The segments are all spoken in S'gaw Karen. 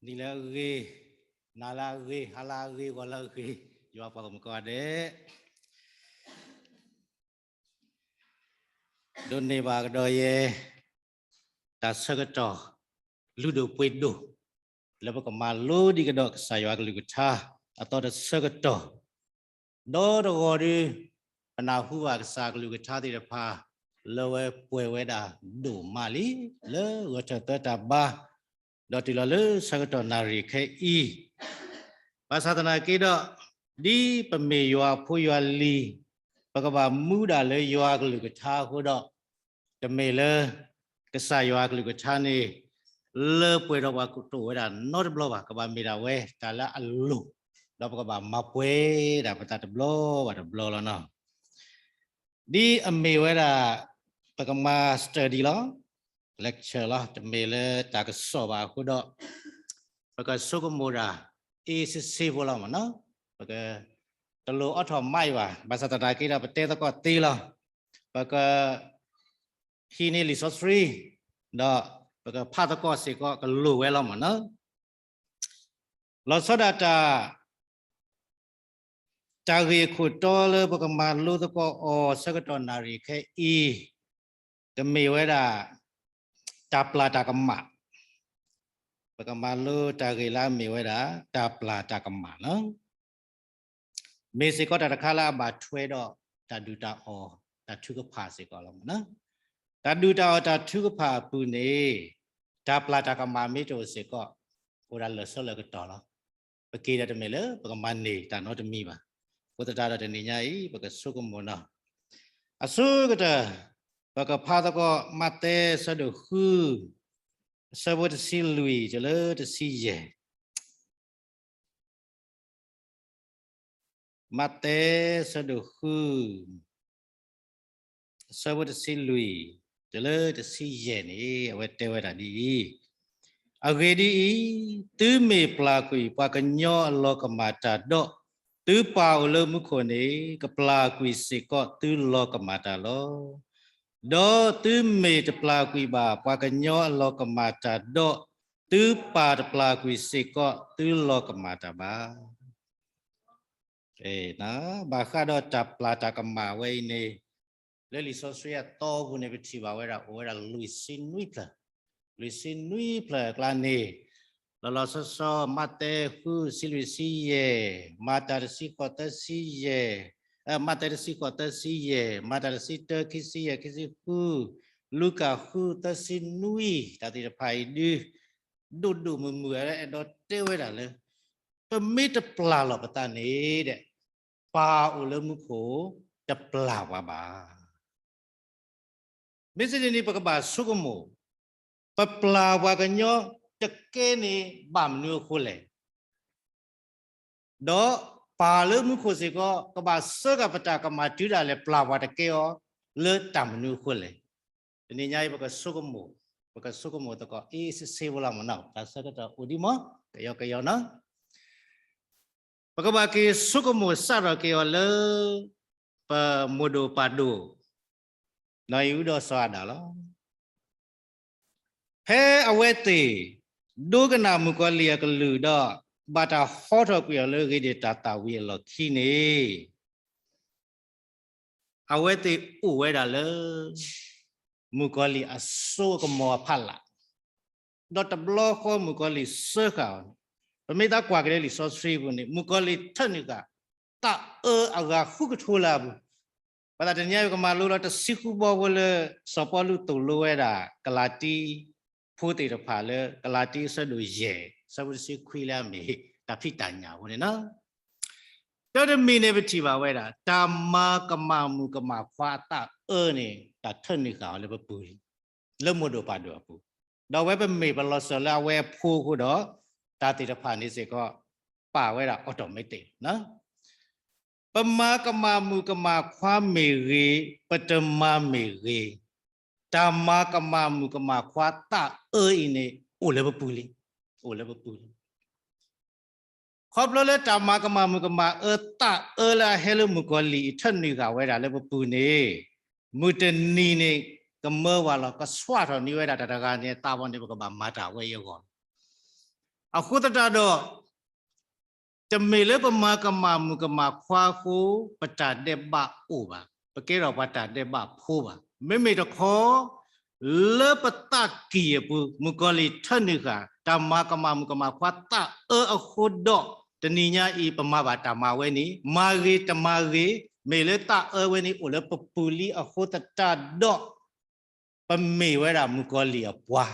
နံၤလၢအဂ့ၤ, နၤလၢအဂ့ၤ, ဟါလၢအဂ့ၤ, ဂီၤလၢအဂ့ၤ, ယွၤပှၤဂီၢ်မုၢ်ကိးဂၤဒဲး ဒိးန့ၢ်ဘၣ်ကဒီးယဲ တၢ်ဆၢကတီၢ် လုၢ်ဒိၣ်ပှ့ၤဒိၣ် လၢပကမၤလိဒံးကဒီးကစၢ်ယွၤကလုၢ်ကထါ အသီတဆၢကတီၢ် ဒီးတဂီၤဒုး ပနၢ်ဟူဘၣ်ကစၢ်ကလုၢ်ကထါသ့ၣ်တဖၣ် လၢဝဲပှဲၤဝဲဒၣ်ဒိၣ်မးလံ လၢဂဲၤထၢၣ်သၢတၢ်ဘါ ဒီးတုၤလီၤလၢဆၢကတီၢ်နၣ်ရံၣ်ခဲအံၤ ဘၣ်ဆၣ်သနာ်က့ဒီး ဒ်ပမ့ၢ်ယွၤအဖိယွၤလံၤ ပကဘၣ်မူဒၣ်လၢယွၤကလုၢ်ကထါအဃိဒီး တမ့ၢ်လၢ ကစၢ်ယွၤကလုၢ်ကထါန့ၣ် လၢပှဲၤဒီးပှၤကတိၤဝဲဒၣ်နီတဘျီဘၣ်, ကဘၣ်မ့ၢ်ဒၣ်ဝဲတၢ်လၢအလိၤ, ဒီးပကဘၣ်မၤပှဲၤဒၣ်ပသးတဘျီဘၣ်တဘျီလီၤနီၤ. ဒ်အမ့ၢ်ဝဲဒၣ် ပကမၤ study လီၤ, lecture လီၤ, တမ့ၢ်လၢတၢ်ကစီၣ်ဘၣ်အဃိဒီး ပကဆိကမိၣ်ဒၣ် အ့စ့စ့ဖိလီၤမ့ၢ်နီၤ, ပက တလိၣ်အိးထီၣ်မးအံၤဘၣ်, ဘၣ်ဆၣ်သနာ်က့ဒီး ပတဲသကိးသ့လီၤ, ပက ဟံးန့ၢ်လံာ်စီဆှံ, ဒီးပကဖးသကိးစ့ၢ်ကီးကလိၣ်ဝဲလီၤမ့ၢ်နီၤ. လီၤဆီဒၣ်တၢ် တၢ်ဂ့ၢ်အခိၣ်တီလၢပကမၤလိသကိးအီၤဆၢကတီၢ်နၣ်ရံၣ်ခဲအံၤ ကမ့ၢ်ဝဲဒၣ် တၢ်ပျၢ်တၢ်ကမၣ်, ပကမၤလိတၢ်ဂ့ၢ်လၢအမ့ၢ်ဝဲဒၣ် တၢ်ပျၢ်တၢ်ကမၣ်လီၤ. မ့ၢ်စ့ၢ်ကီးတၢ်တခါလၢအဘၣ်ထွဲဒီးတၢ်ဒုၣ်တၢ်အီၣ် တၢ်ထုကဖၣ်စ့ၢ်ကီးလီၤမ့ၢ်နီၤ. တၢ်ဒုၣ်တၢ်အီၣ်တၢ်ထုကဖၣ်အပူၤန့ၣ် တၢ်ပျၢ်တၢ်ကမၣ်မ့ၢ်တအိၣ်စ့ၢ်ကီး အိၣ်ဒၣ်လၢာ်ဆၢလၢာ်ကတီၢ်လီၤ. ပက့ၤဒီးတမ့ၢ်လၢပကမၤန့ၢ်တၢ်နီတမံၤဘၣ်. အဃိသတးဒီးတနံၤညါအံၤ ပကဆိကမိၣ်နီၤ. အဆိကတၢၢ် ပကဖးသကိးမးသဲအဆၢဒိၣ်ဃု အဆၢဖိတဆံလွံၢ်တုၤလၢတဆံယဲၢ် မးသဲအဆၢဒိၣ်ဃု အဆၢဖိတဆံလွံၢ် တုၤလၢတဆံယဲၢ်န့ၣ် အဝဲတဲဝဲဒၣ်ဒ်အံၤ, အဂ့ၢ်ဒ်အံၤ, သုမ့ၢ်ပျၢ်ကွံာ်ပှၤကညီအလီၤကမၣ်တၢ်ဒီး, သုပၢ်အိၣ်လၢမူခိၣ်န့ၣ် ကပျၢ်ကွံာ်စ့ၢ်ကီးသုလီၤကမၣ်တၢ်လီၤ. ဒီးသုမ့ၢ်တပျၢ်ကွံာ်ဘၣ်ပှၤကညီအလီၤကမၣ်တၢ်ဒီး, သုပၢ်တပျၢ်ကွံာ်စ့ၢ်ကီးသုလီၤကမၣ်တၢ်ဘၣ်. ဘၣ်ဃးဒီးတၢ်ပျၢ်တၢ်ကမၣ်ဝဲအံၤန့ၣ် လၢလံာ်စီဆှံအသီပူၤန့ၣ် ပထံၣ်ဘၣ်ဝဲဒၣ် အိၣ်ဝဲဒၣ်လွံၢ်ဆံနွံဖျၢၣ်, လွံၢ်ဆံနွံဖျၢၣ်အကျါန့ၣ် လီၤလီၤဆီဆီ မးသဲဃု ဆံလွံၢ်ဆံယဲၢ်, မၤတၢ်တဆံဃိး သၢဆံယဲၢ်, မးသဲတဆံဃိး သၢဆံယဲၢ်, မၤတၢ်တဆံတၢ ခံဆံယဲၢ် ခံဆံဃု, လူၤကၣ်ဃု သၢဆံနွံ, တၢ်သ့ၣ်တဖၣ်အံၤဒုး ဒိၣ်ဒိၣ်မုၢ်မုၢ် အဲၣ်ဒိးတဲဝဲဒၣ်လၢ ပမ့ၢ်တပျၢ်လီၤပသးန့ၣ်ဒီး ပၢ်အိၣ်လၢမူခိၣ် တပျၢ်ပှၤဘၣ်. မ့ၢ်စ့ၢ်န့ၣ် ပကဘၣ်ဆိကမိၣ်, ပပျၢ်ပှၤကညီတကဲန့ၣ် ဘၣ်မနုၤအဃိလဲၣ်. ဒီးပၢ်လၢမူခိၣ်စ့ၢ်ကီး ကဘၣ်ဆှၢဃာ်ပတၢ်ကမၣ်တုၤဒၣ်လဲာ် ပျၢ်ပှၤတကဲအီၤ လၢတၢ်မနုၤအဃိလဲၣ်. တနံၤညါအံၤ ပကဆိကမိၣ်, ပကဆိကမိၣ်သကိး အ့စ့စ့ဖိလီၤမ့ၢ်နီၤ, တၢ်ဆၢကတီၢ်အိၣ်ဒံးမး, ကယီကယီနီၤ. ပကဘၣ်က့ၤဆိကမိၣ်စးထီၣ်က့ၤအီၤလၢ ပမိၢ်ဒိၣ်ပၢ်ဒိၣ် နီၢ်အံၣ်အူဒီးစီၤအၤဒၣ်လီၤ. ဖဲအဝဲသ့ၣ် ဒိကနၣ်မုၣ်ကီၤလံၢ်အကလုၢ်ဒီး ဘၣ်တၢ်ဟီထီၣ်ကွံာ်အီၤလၢဂ့ၤဒဲးတၢ်သၣ်ဝံၤအလီၢ်ခံန့ၣ် အဝဲသ့ၣ်အိၣ်ဝဲဒၣ်လၢ မုၣ်ကီၤလံၢ်အစိအကမီၤအဖီလာ်, ဒီးတဘျီဃီမုၣ်ကီၤလံၢ်စၢဃာ်အီၤန့ၣ်, ပမ့ၢ်သးကွၢ်က့ၤလၢလံာ်စီဆှံပူၤန့ၣ် မုၣ်ကီၤလံၢ်ထၢနုာ်ဃာ် သးအၢအဂၤဃုကထိလၢအပူၤ, ဘၣ်ဆၣ်တနံၤအံၤ ပကမၤလိလီၤတဆံဃုဘီဖိလၢ စီၤပီလူးသိၣ်လိဝဲဒၣ် ကလၤတံ ဖိသ့ၣ်တဖၣ်လၢ ကလၤတံအဆၢဒိၣ်ယဲၢ် အဆၢဖိတဆံခွံလၢအမ့ၢ် တၢ်ဖံးတၢ်ညၣ်အဃိန့ၣ်လီၤ. တၢ်တမံၤန့ၣ် ပထံၣ်ဘၣ်ဝဲဒၣ် တၢ်မၤကမၣ်မုၣ်ကမၣ်ခွါအသးအၢန့ၣ် တၢ်ထၢနုာ်ဃာ်အီၤလၢပပူၤလံ, လၢမိၢ်ဒိၣ်ပၢ်ဒိၣ်အပူၤ, ဒီးအဝဲပမ့ၢ်ပလီၤစၢၤလၢအဝဲအဖိအဃိဒီး တၢ်သ့ၣ်တဖၣ်န့ၣ်စ့ၢ်ကီး ပာ်ဝဲဒၣ် automatic လီၤ. ပမၤကမၣ်မုၣ်ကမၣ်ခွါမ့ၢ်ဂ့ၤ, ပတမၤမ့ၢ်ဂ့ၤ, တၢ်မၤကမၣ်မုၣ်ကမၣ်ခွါသးအၢအံၤန့ၣ် အိၣ်လၢပပူၤလံ, အိၣ်လၢပပူၤလံ. ခီဖျိလၢတၢ်မၤကမၣ်မုၣ်ကမၣ်အၢသးအၢလၢအဟဲလၢမုၣ်ကီၤလံၢ်အံၤထၢနုာ်ဃာ်ဝဲဒၣ်လၢပပူၤန့ၣ်, မုၢ်တနံၤန့ၣ် ကမၢဝဲလီၤ ကဆှၣ်ထီၣ်န့ၢ်ဝဲဒၣ်တၢ်တဂၤန့ၣ်အသးဘၣ်န့ၣ် ပကဘၣ်မၤတၢ်ဝဲအံၤအဂီၢ်လီၤ. အဃိသတးဒီး တမ့ၢ်လၢပမၤကမၣ်မုၣ်ကမၣ်ခွါအဃိ ပတၢ်ဒဲးဘးအိၣ်ဘၣ်, ပကဲထီၣ်ပှၤတၢ်ဒဲးဘးဖိဘၣ်. မ့မ့ၢ်တခီ လၢပသးကံၢ်အပူၤ မုၣ်ကီၤလံၢ်ထၢနုာ်ဃာ် တၢ်မၤကမၣ်မုၣ်ကမၣ်ခွါသးအၢအဃိဒီး တနံၤညါအံၤ ပမၤဘၣ်တၢ်မၤဝဲန့ၣ် မၤဂ့ၤတမၤဂ့ၤ မ့ၢ်လၢသးအၢဝဲန့ၣ်အိၣ်လၢပပူၤလံအဃိသတးဒီး ပမ့ၢ်ဝဲဒၣ်မုၣ်ကီၤလံၢ်အပှၤ,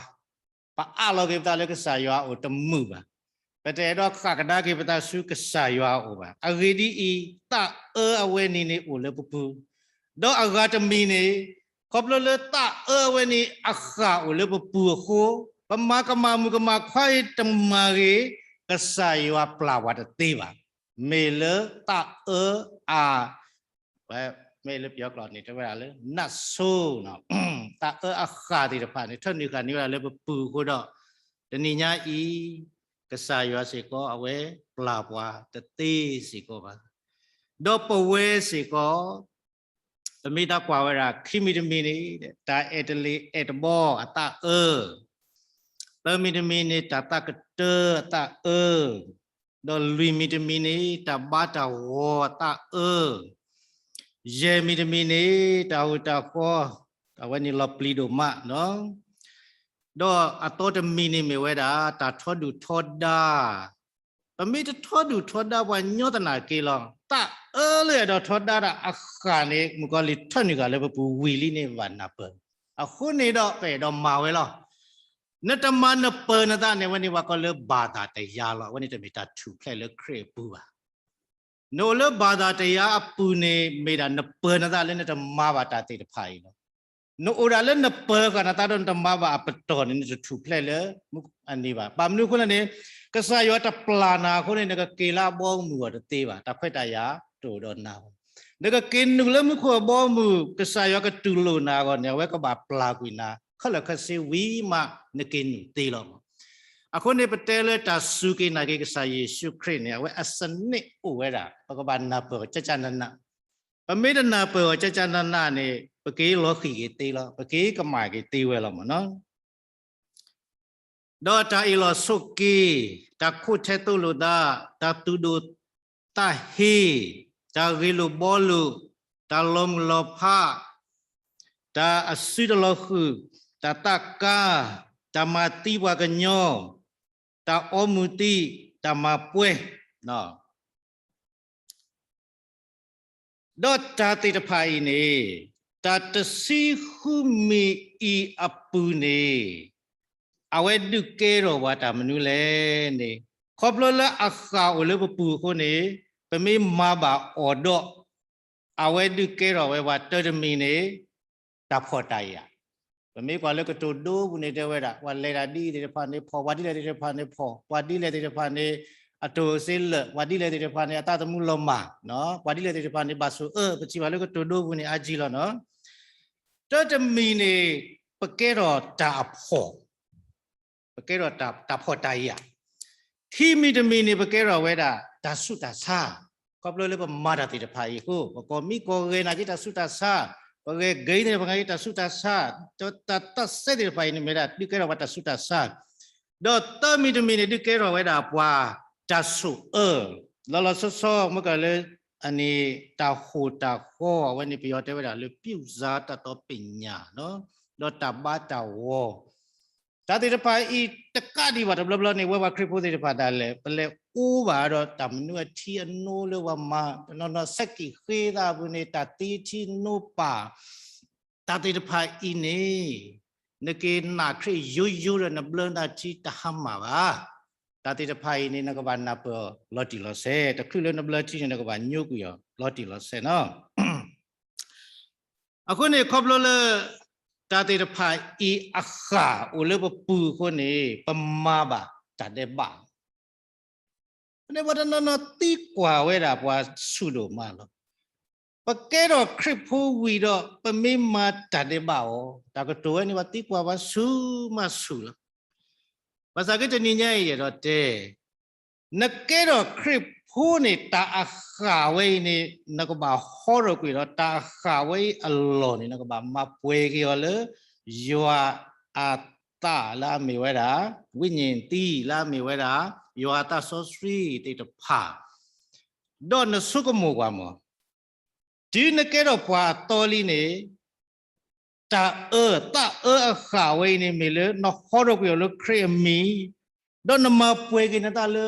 ပအးလီၤက့ၤပသးလၢကစၢ်ယွၤအအိၣ်တမုာ်ဘၣ်. ပတအဲၣ်ဒိးဃၣ်ကဒါက့ၤပသးဆူကစၢ်ယွၤအအိၣ်ဘၣ်. အဂ့ၢ်ဒ်အံၤ, သးအၢအဝဲန့ၣ်န့ၣ်အိၣ်လၢပပူၤ, ဒီးအဂၤတမံၤန့ၣ် ခီဖျိလၢသးအၢအဝဲန့ၣ်အဃၣ်အိၣ်လၢပပူၤအဃိ, ပမၤကမၣ်မုၣ်ကမၣ်ခွါအံၤတမၤဂ့ၤ, ကစၢ်ယွၤပျၢ်ပှၤတသ့ဘၣ်. မ့ၢ်လၢသးအၢအ ဝဲမ့ၢ်လၢပယီၤကျိာ်န့ၣ် တဲဝဲဒၣ်လၢ နၢ်ဆိနီၤ, သးအၢအဃၣ်သ့ၣ်တဖၣ်န့ၣ် ထၢနုာ်ဃာ်န့ၢ်ဝဲဒၣ်လၢပပူၤအဃိဒီး တနံၤညါအံၤ ကစၢ်ယွၤစ့ၢ်ကီး အဝဲပျၢ်ပှၤတသ့စ့ၢ်ကီးဘၣ်. ဒီးပဝဲစ့ၢ်ကီး ပမ့ၢ်တၢ်ကွၢ်ဝဲဒၣ် ခံမံၤတမံၤန့ၣ် တၢ်အဲၣ်တလ့ၢ်အဲၣ်တဘီအသးအၢ, သၢမံၤတမံၤန့ၣ် တၢ်သးကတၢၢ်အသးအၢ, ဒီးလွံၢ်မံၤတမံၤန့ၣ် တၢ်ဘါတၢ်ဂီၤအသးအၢ, ယဲၢ်မံၤတမံၤန့ၣ် တၢ်ဟူးတၢ်ဃီ, အဝဲန့ၣ်လီၤပျံၤဒိၣ်မးနီၤ. ဒီးအသီတမံၤန့ၣ်မ့ၢ်ဝဲဒၣ် တၢ်ထီဒုၣ်ထီဒါ, ပမ့ၢ်တထီဒုၣ်ထီဒါပှၤညီသနာ်က့လီၤ. သးအၢလၢအဲၣ်ဒိးထီဒါတၢ်အဃၣ်န့ၣ် မုၣ်ကီၤလံၢ်ထၢနုာ်ဃာ်လၢပပူၤဝံၤလံန့ၣ် ဘၣ်နၢ်ပၢၢ်. အဃိန့ၣ်ဒီး ပအဲၣ်ဒိးမၤဝဲလီၤ. နတမၤနပၢၤနသးန့ၣ် အဝဲန့ၣ်ပှၤကိးလၢဘၣ်သၣ်တယါလီၤ. အဝဲန့ၣ်တမ့ၢ်တၢ်ထူၣ်ဖျဲးလၢခရံာ်အပူၤဘၣ်. နအိၣ်လၢဘၣ်သၣ်တယါအပူၤန့ၣ် မ့ၢ်ဒၣ်နပၢၤနသးလၢနတမၤဘၣ်တၢ်သ့ၣ်တဖၣ်အံၤလီၤ. နအိၣ်ဒၣ်လၢနပၢၤဃာ်နသးဒီးနတမၤဘၣ်အပတီၢ်န့ၣ် နတထူၣ်ဖျဲးလၢအန့ၣ်ဘၣ်. ဘၣ်မနုၤအဃိလဲၣ်န့ၣ် ကစၢ်ယွၤတပျၢ်နၤအဃိန့ၣ် နကက့ၤလၢအဘီအမုၢ်အဂီၢ်တသ့ဘၣ်. တၢ်ခွဲးတၢ်ယာ်တအိၣ်ဒီးနၤဘၣ်. နကက့ၤနုာ်လၢမူခိၣ်အဘီအမုၢ် ကစၢ်ယွၤကတူၢ်လိာ်နၤအဂီၢ်န့ၣ် အဝဲကဘၣ်ပျၢ်ကွံာ်နၤ ခဲလၢာ်ခဲဆ့ဝံၤမး နက့ၤနုာ်သ့လီၤ. အဃိန့ၣ် ပတဲလၢတၢ်စူၢ်က့ၤနာ်က့ၤကစၢ်ယ့ၣ်ၡူးခရံာ်န့ၣ် အဝဲအစနစ်အိၣ်ဝဲဒၣ် ပကဘၣ်နၢ်ပၢၢ်အီၤကကနန, ပမ့ၢ်တနၢ်ပၢၢ်အီၤကကနနန့ၣ် ပက့ၤလီၤဃံၣ်က့ၤသ့လီၤ, ပက့ၤကမၣ်က့ၤသ့ဝဲလီၤမ့ၢ်နီၤ. ဒီးတၢ်အ့ၣ်လိာ်ဆိးက့, တၢ်ခိးထဲသိးလိာ်သး, တၢ်သူၣ်ဒိၣ်သးဟ့, တၢ်ဂ့ၢ်လိာ်ဘှီလိာ်, တၢ်လီၤမုၢ်လီၤဖး, တၢ်အစုတလီၤဃုာ်, တၢ်သးကါ, တၢ်မၤသံပှၤကညီ, တၢ်အီမူၤသံ, တၢ်မၤပှဲၤ ဒီးတၢ်သ့ၣ်တဖၣ်အံၤန့ၣ် တၢ်တဆံဃုမံၤအံၤအပူၤန့ၣ် အဝဲဒုးကဲထီၣ်ပှၤတၢ်မနုၤလဲၣ်န့ၣ် ခီဖျိလၢအဃၣ်အိၣ်လၢပပူၤအဃိန့ၣ် ပမ့ၢ်မၤဘၣ်အီၤဒီး အဝဲဒုးကဲထီၣ်ဝဲပှၤတၢတမံၤန့ၣ် တၢ်ဖှီၣ်တၢ်ယာ်. ပမ့ၢ်ကွၢ်လၢကတိၤဒိပူၤန့ၣ်တဲဝဲဒၣ် ပှၤလဲၤတၢ်ဒ်အံၤသ့ၣ်တဖၣ်န့ၣ်ဖှီၣ်, ပှၤဒ်လဲၣ်သ့ၣ်တဖၣ်န့ၣ်ဖှီၣ်, ပှၤဒ်လဲၣ်သ့ၣ်တဖၣ်န့ၣ် အတိၢ်စ့လၢာ်, ပှၤဒ်လဲၣ်သ့ၣ်တဖၣ်န့ၣ် အသးသမူလီၤမၢ်, ပှၤဒ်လဲၣ်သ့ၣ်တဖၣ်န့ၣ် ဘၣ်ဆိၣ်အၢ, ပထံၣ်ဘၣ်လၢကတိၤဒိပူၤန့ၣ် အါကံလီၤနီၤ. တၢတမံၤန့ၣ် ပကဲထီၣ်တၢ်အဖှီၣ် ပကဲထီၣ်တၢ်ဖှီၣ်တၢ်ယာ်. ခံမံၤတမံၤန့ၣ် ပကဲထီၣ်ဝဲဒၣ် တၢ်ဆူးတၢ်ဆါ, ခီဖျိလၢပမၤတၢ်သ့ၣ်တဖၣ်အံၤအဃိ ပကိးမံကိးဂဲၤနာ်က့တၢ်ဆူးတၢ်ဆါ, ပဂဲၤဂ့ၤန့ၣ် ပနာ်က့တၢ်ဆူးတၢ်ဆါ, တၢ်သးစဲသ့ၣ်တဖၣ်အံၤန့ၣ် မ့ၢ်ဒၣ်ဒုးကဲထီၣ်ပှၤတၢ်ဆူးတၢ်ဆါ. ဒီးသၢမံၤတမံၤန့ၣ် ဒုးကဲထီၣ်ဝဲဒၣ်ပှၤတၢ်ဆိၣ်အၢ, လီၤလီၤဆီဆီ မ့ၢ်ကလၢ အန့ၣ် တၢ်ဟိၣ်တၢ်ဃီ အဝဲန့ၣ်ပယီၤတဲဝဲဒၣ်လၢ ပြုစားတတ်သောပညာ ဒီးတၢ်ဘါတၢ်ဂီၤ တၢ်သ့ၣ်တဖၣ်အံၤတကးဒံးဘၣ်တဘျီဘျီန့ၣ် ဝဲပှၤခရံာ်ဖိသ့ၣ်တဖၣ်ဒၣ်လဲာ် ပလဲၤအိၣ်ဘၣ်ဒီးတၢ်မနုၤအထံအနိလၢပှၤမၤ တနီၤနီၤဆဲးကံၣ်ဃ့သးအပူၤန့ၣ် တၢ်သံထံနိပၢ် တၢ်သ့ၣ်တဖၣ်အံၤန့ၣ် နက့ၤနာ်ခရံာ်ယိယိဒီးနဘျၢနသးထံတဟါမၢ်ဘၣ်. တၢ်သ့ၣ်တဖၣ်အံၤန့ၣ် နကဘၣ်နၢ်ပၢၢ်အီၤလီၤတံၢ်လီၤဆဲး, တချုးလၢနဘျၢထံန့ၣ် နကဘၣ်ညိကွံာ်အီၤလီၤတံၢ်လီၤဆဲးနီၤ. အဃိန့ၣ် ခီဖျိလၢ တၢ်သ့ၣ်တဖၣ်အံၤအဃၣ်အိၣ်လၢပပူၤအဃိန့ၣ် ပမၤဘၣ်တၢ်ဒဲးဘးလီၤ. န့ၣ်ပှၤတနီၤနီၤသံကွၢ်ဝဲဒၣ်ပှၤဆူၣ်ဒိၣ်မးလီၤ. ပကဲထီၣ်ခရံာ်ဖိဝံၤဒီး ပမ့ၢ်မၤတၢ်ဒဲးဘးအီၤ, တၢ်ကတိၤဝဲန့ၣ် ပှၤသံကွၢ်ပှၤဆူၣ်မးဆူၣ်လီၤ. ဘၣ်ဆၣ်က့တနံၤညါအံၤ ယအဲၣ်ဒိးတဲ နကဲထီၣ်ခရံာ်ဖိန့ၣ် တၢ်အဃၣ်ဝဲအံၤန့ၣ် နကဘၣ်ဟီထီၣ်ကွံာ်ဒီး တၢ်အဃၣ်ဝဲအံၤအလီၢ်န့ၣ် နကဘၣ်မၤပှဲၤက့ၤအီၤလၢ ယွၤအ ယွၤအသးလၢအမ့ၢ်ဝဲဒၣ် ဝိညာဉ်သီးလၢအမ့ၢ်ဝဲဒၣ် ယွၤအသးစီဆှံသ့ၣ်တဖၣ် ဒီးနဆိကမိၣ်ကွၢ်မး, တုၤနကဲထီၣ်ပှၤအသီလံန့ၣ် တၢ်အၢ သးအၢအဃၣ်ဝဲအံၤန့ၣ် မ့ၢ်လၢနဟီထီၣ်ကွံာ်အီၤလၢခရံာ်အမံၤ, ဒီးနမၤပှဲၤက့ၤနသးလၢ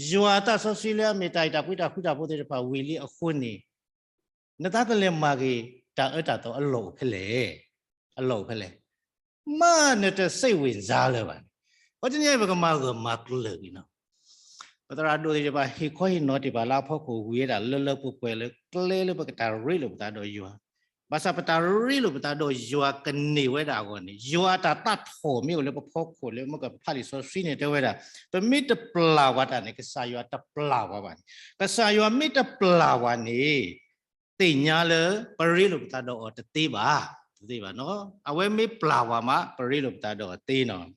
ယွၤအသးစီဆှံလၢအမ့ၢ်တၢ်အံၤတၢ်ဖှံတၢ်ဃူတၢ်ဖိးသ့ၣ်တဖၣ်ဝံၤလံအဃိန့ၣ်, နသးကလဲၤမၤက့ၤတၢ်အၢတၢ်သီအလီၢ်အိၣ်ဖဲလဲၣ်, အလီၢ်အိၣ်ဖဲလဲၣ်, မ့ၢ်နတစိတ်ဝင်စားလၢၤဘၣ်န့ၣ်, ပတနံၤအံၤပကမၤဂၢၢ်မၤကျၢၤက့ၤနီၤ ပသရၣ်ဒိၣ်သ့ၣ်တဖၣ် ဟ့ၣ်ခီဟ့ၣ်နီၤတ့ၢ်ပှၤလၢအဖီခိၣ်ဝံၤဝဲဒၣ်လၢလၢပှဲၤပှဲၤလၢကျဲလၢပကတၢ်ရ့လိာ်ပသးဒီးယွၤ, ဘၣ်ဆၣ်ပတၢ်ရ့လိာ်ပသးဒီးယွၤကန့ၢ်ဝဲဒၣ်အဂီၢ်န့ၣ် ယွၤအတၢ်သးထီၣ်မ့ၢ်အိၣ်လၢပဖီခိၣ်လၢမ့ၢ်ကပဖးလံာ်စီဆှံန့ၣ်တဲဝဲဒၣ်, ပမ့ၢ်တပျၢ်ဝဲတၢ်န့ၣ် ကစၢ်ယွၤတပျၢ်ဝဲဘၣ်န့ၣ်, ကစၢ်ယွၤမ့ၢ်တပျၢ်ဝဲန့ၣ် သ့ၣ်ညါလၢပရ့လိာ်ပသးဒီးအီၤတသ့ဘၣ်, တသ့ဘၣ်နီၤ, အဝဲမ့ၢ်ပျၢ်ဝဲမး ပရ့လိာ်ပသးဒီးအီၤသ့နီၤ,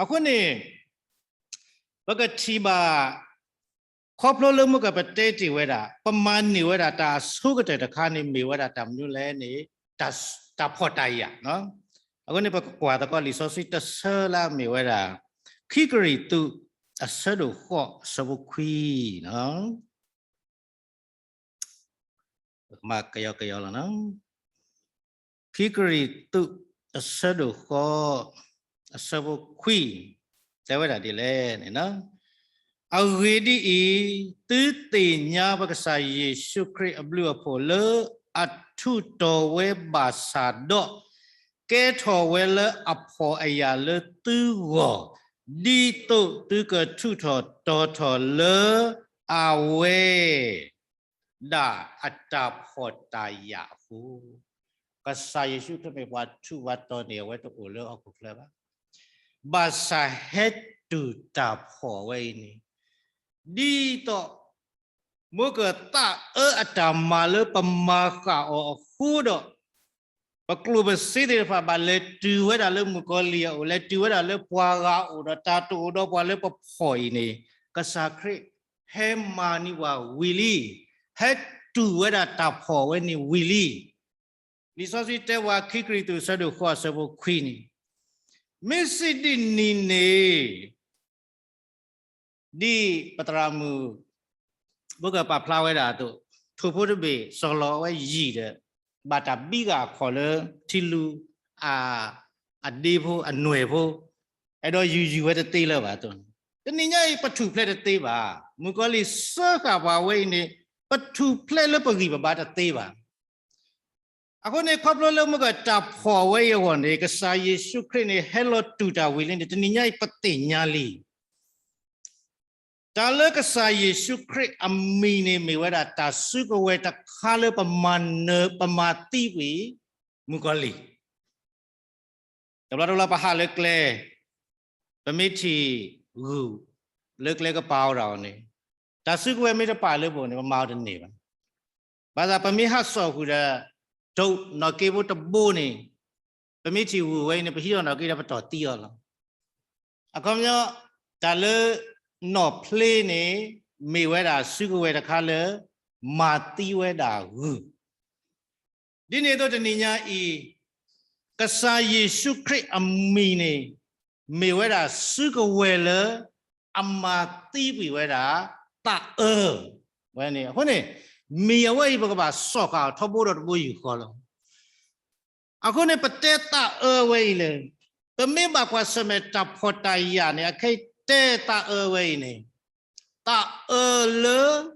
အဃိန့ၣ် ပကထံၣ်ဘၣ် ခီဖျိလၢမ့ၢ်ကပတဲတ့ၢ်ဝဲဒၣ် ပမၤန့ၢ်ဝဲဒၣ်တၢ်အဆိကတၢၢ်တခါန့ၣ်မ့ၢ်ဝဲဒၣ်တၢ်မနုၤလဲၣ်န့ၣ်, တၢ်ဖှီၣ်တၢ်ယာ်, အဃိန့ၣ် ပကကွၢ်သကိးလံာ်စီဆှံတဆၢလၢအမ့ၢ်ဝဲဒၣ် ခံကရံၣ်သူး အဆၢဒိၣ်ဃိးအဆၢဖိခွံနီၤ ပကမၤကယီကယီလီၤနီၤ, ခံကရံၣ်သူး အဆၢဒိၣ်ဃိး အဆၢဖိခွံ တဲဝဲဒၣ်ဒ်လဲၣ်န့ၣ်, အဂ့ၢ်ဒ်အံၤ, သုသ့ၣ်ညါပကစၢ်ယ့ၣ်ၡူးခရံာ်အဘျုးအဖှိၣ်လၢအထူးတီၤဝဲဘၣ်ဆၣ်ဒီး, ကဲထီၣ်ဝဲလၢအဖှီၣ်အယာ်လၢသုဂီၢ်, ဒ်သိးသုကထူးထီၣ်တီၤထီၣ်လၢအဝဲ ဒၣ်အတၢ်ဖှီၣ်တၢ်ယာ်အဃိ, ကစၢ်ယ့ၣ်ၡူးခရံာ်မ့ၢ်ပှၤထူးပှၤတီၤန့ၢ်အဝဲတအိၣ်လၢဟီၣ်ခိၣ်ချၢဘၣ်. ဘၣ်ဆၣ်ဟဲတူၢ်တၢ်ဖှီၣ်ဝဲအံၤန့ၣ်, ဒ်သိး မ့ၢ်ကသးအၢအတၢ်မၤလၢပမၤဃာ်အီၤအဃိဒီး ပကျိၣ်ပစ့သ့ၣ်တဖၣ်ဘၣ်လဲၤတုၤဝဲဒၣ်လၢမုၣ်ကီၤလံၢ်အအိၣ်, လဲၤတုၤဝဲဒၣ်လၢပှၤဂၤအအိၣ်ဒီးတၢ်တအိၣ်ဒီးပှၤလၢပဖှီၣ်အံၤန့ၣ်, ကစၢ်ခရံာ်ဟဲမၤန့ၢ်ပှၤဝံၤလံ, ဟဲတူၢ်ဝဲဒၣ်တၢ်ဖှီၣ်ဝဲန့ၣ်ဝံၤလံ. လံာ်စီဆှံတဲဝဲခံကရံၣ်သူးအဆၢဒိၣ်ဃိးအဆၢဖိခွံန့ၣ်, မ့ၢ်စံးဒ်န့ၣ်န့ၣ် ဒ်ပသရၣ်မုၣ် ဘိကပာ်ဖျါဝဲဒၣ်အသိး, ထိၣ်ဖိတဘ့ၣ်စီၤလီၤအဝဲယံာ်ဒီး ဘၣ်တၢ်ဘံဂာ်အခီၣ်လၢထံလူၤ အဒ့ဖိအနွဲၣ်ဖိ, အဲၣ်ဒိးယူၤယူၤဝဲတသ့လၢၤဘၣ်အသိးန့ၣ်, တနံၤညါအံၤပထူၣ်ဖျဲးတသ့ဘၣ်. မုၣ်ကီၤလံၢ်စၢဃာ်ပှၤဝဲအံၤန့ၣ် ပထူၣ်ဖျဲးလၢပဂံၢ်ပဘါတသ့ဘၣ်. အဃိန့ၣ် ခီဖျိလၢမ့ၢ်ကတၢ်ဖှီၣ်ဝဲအံၤအဂီၢ်န့ၣ် ကစၢ်ယ့ၣ်ၡူးခရံာ်န့ၣ် ဟဲလီၤတူၢ်တၢ်ဝံၤလံန့ၣ် တနံၤညါအံၤပသ့ၣ်ညါလံ. တၢ်လၢကစၢ်ယ့ၣ်ၡူးခရံာ်အမံၤန့ၣ် မ့ၢ်ဝဲဒၣ်တၢ်စုကဝဲၤတခါလၢပမၤနၢၤ ပမၤသံကွံာ် မုၣ်ကီၤလံၢ် တဘျီတဘျီပဟးလၢကျဲ, ပမ့ၢ်ထံၣ်ဂုၢ်လၢကျဲကပၤအီၤဒၣ်အီၤန့ၣ်, တၢ်စုကဝဲၤမ့ၢ်တပာ်လၢပအိၣ်န့ၣ် ပမၤအီၤတန့ၢ်ဘၣ်. ဘၣ်ဆၣ်ပမ့ၢ်ဟးစိာ်ဃုာ်ဒီး ဒိးနီၣ်က့ဖိတဘိန့ၣ်, ပမ့ၢ်ထံၣ်ဂုၢ်ဝဲအံၤန့ၣ် ပဟံးထီၣ်နီၣ်က့ဒီးပတီၢ်သံအီၤလီၤ. အခီပညီ, တၢ်လၢနီၣ်ဖျ့န့ၣ် မ့ၢ်ဝဲဒၣ်စုကဝဲၤတခါလၢ မၤသံဝဲဒၣ်ဂုၢ် ဒ်န့ၣ်အသိးတနံၤညါအံၤ, ကစၢ်ယ့ၣ်ၡူးခရံာ်အမံၤန့ၣ် မ့ၢ်ဝဲဒၣ်စုကဝဲၤလၢ အမၤသံကွံာ်ဝဲဒၣ် သးအၢဝဲန့ၣ်. အဃိန့ၣ်, မံၤအဝဲအံၤပကဘၣ်စိာ်ဃာ်အီၤထီဘိဒီးတဘိယူၢ်ဃီလီၤ. အဃိန့ၣ် ပတဲသးအၢဝဲအံၤလဲၣ်, ပမ့ၢ်ဘၣ်ကွၢ်ဆၢၣ်မဲာ်တၢ်ဖှီၣ်တၢ်ယာ်န့ၣ် အခဲအံၤတဲသးအၢဝဲအံၤန့ၣ်, သးအၢလၢ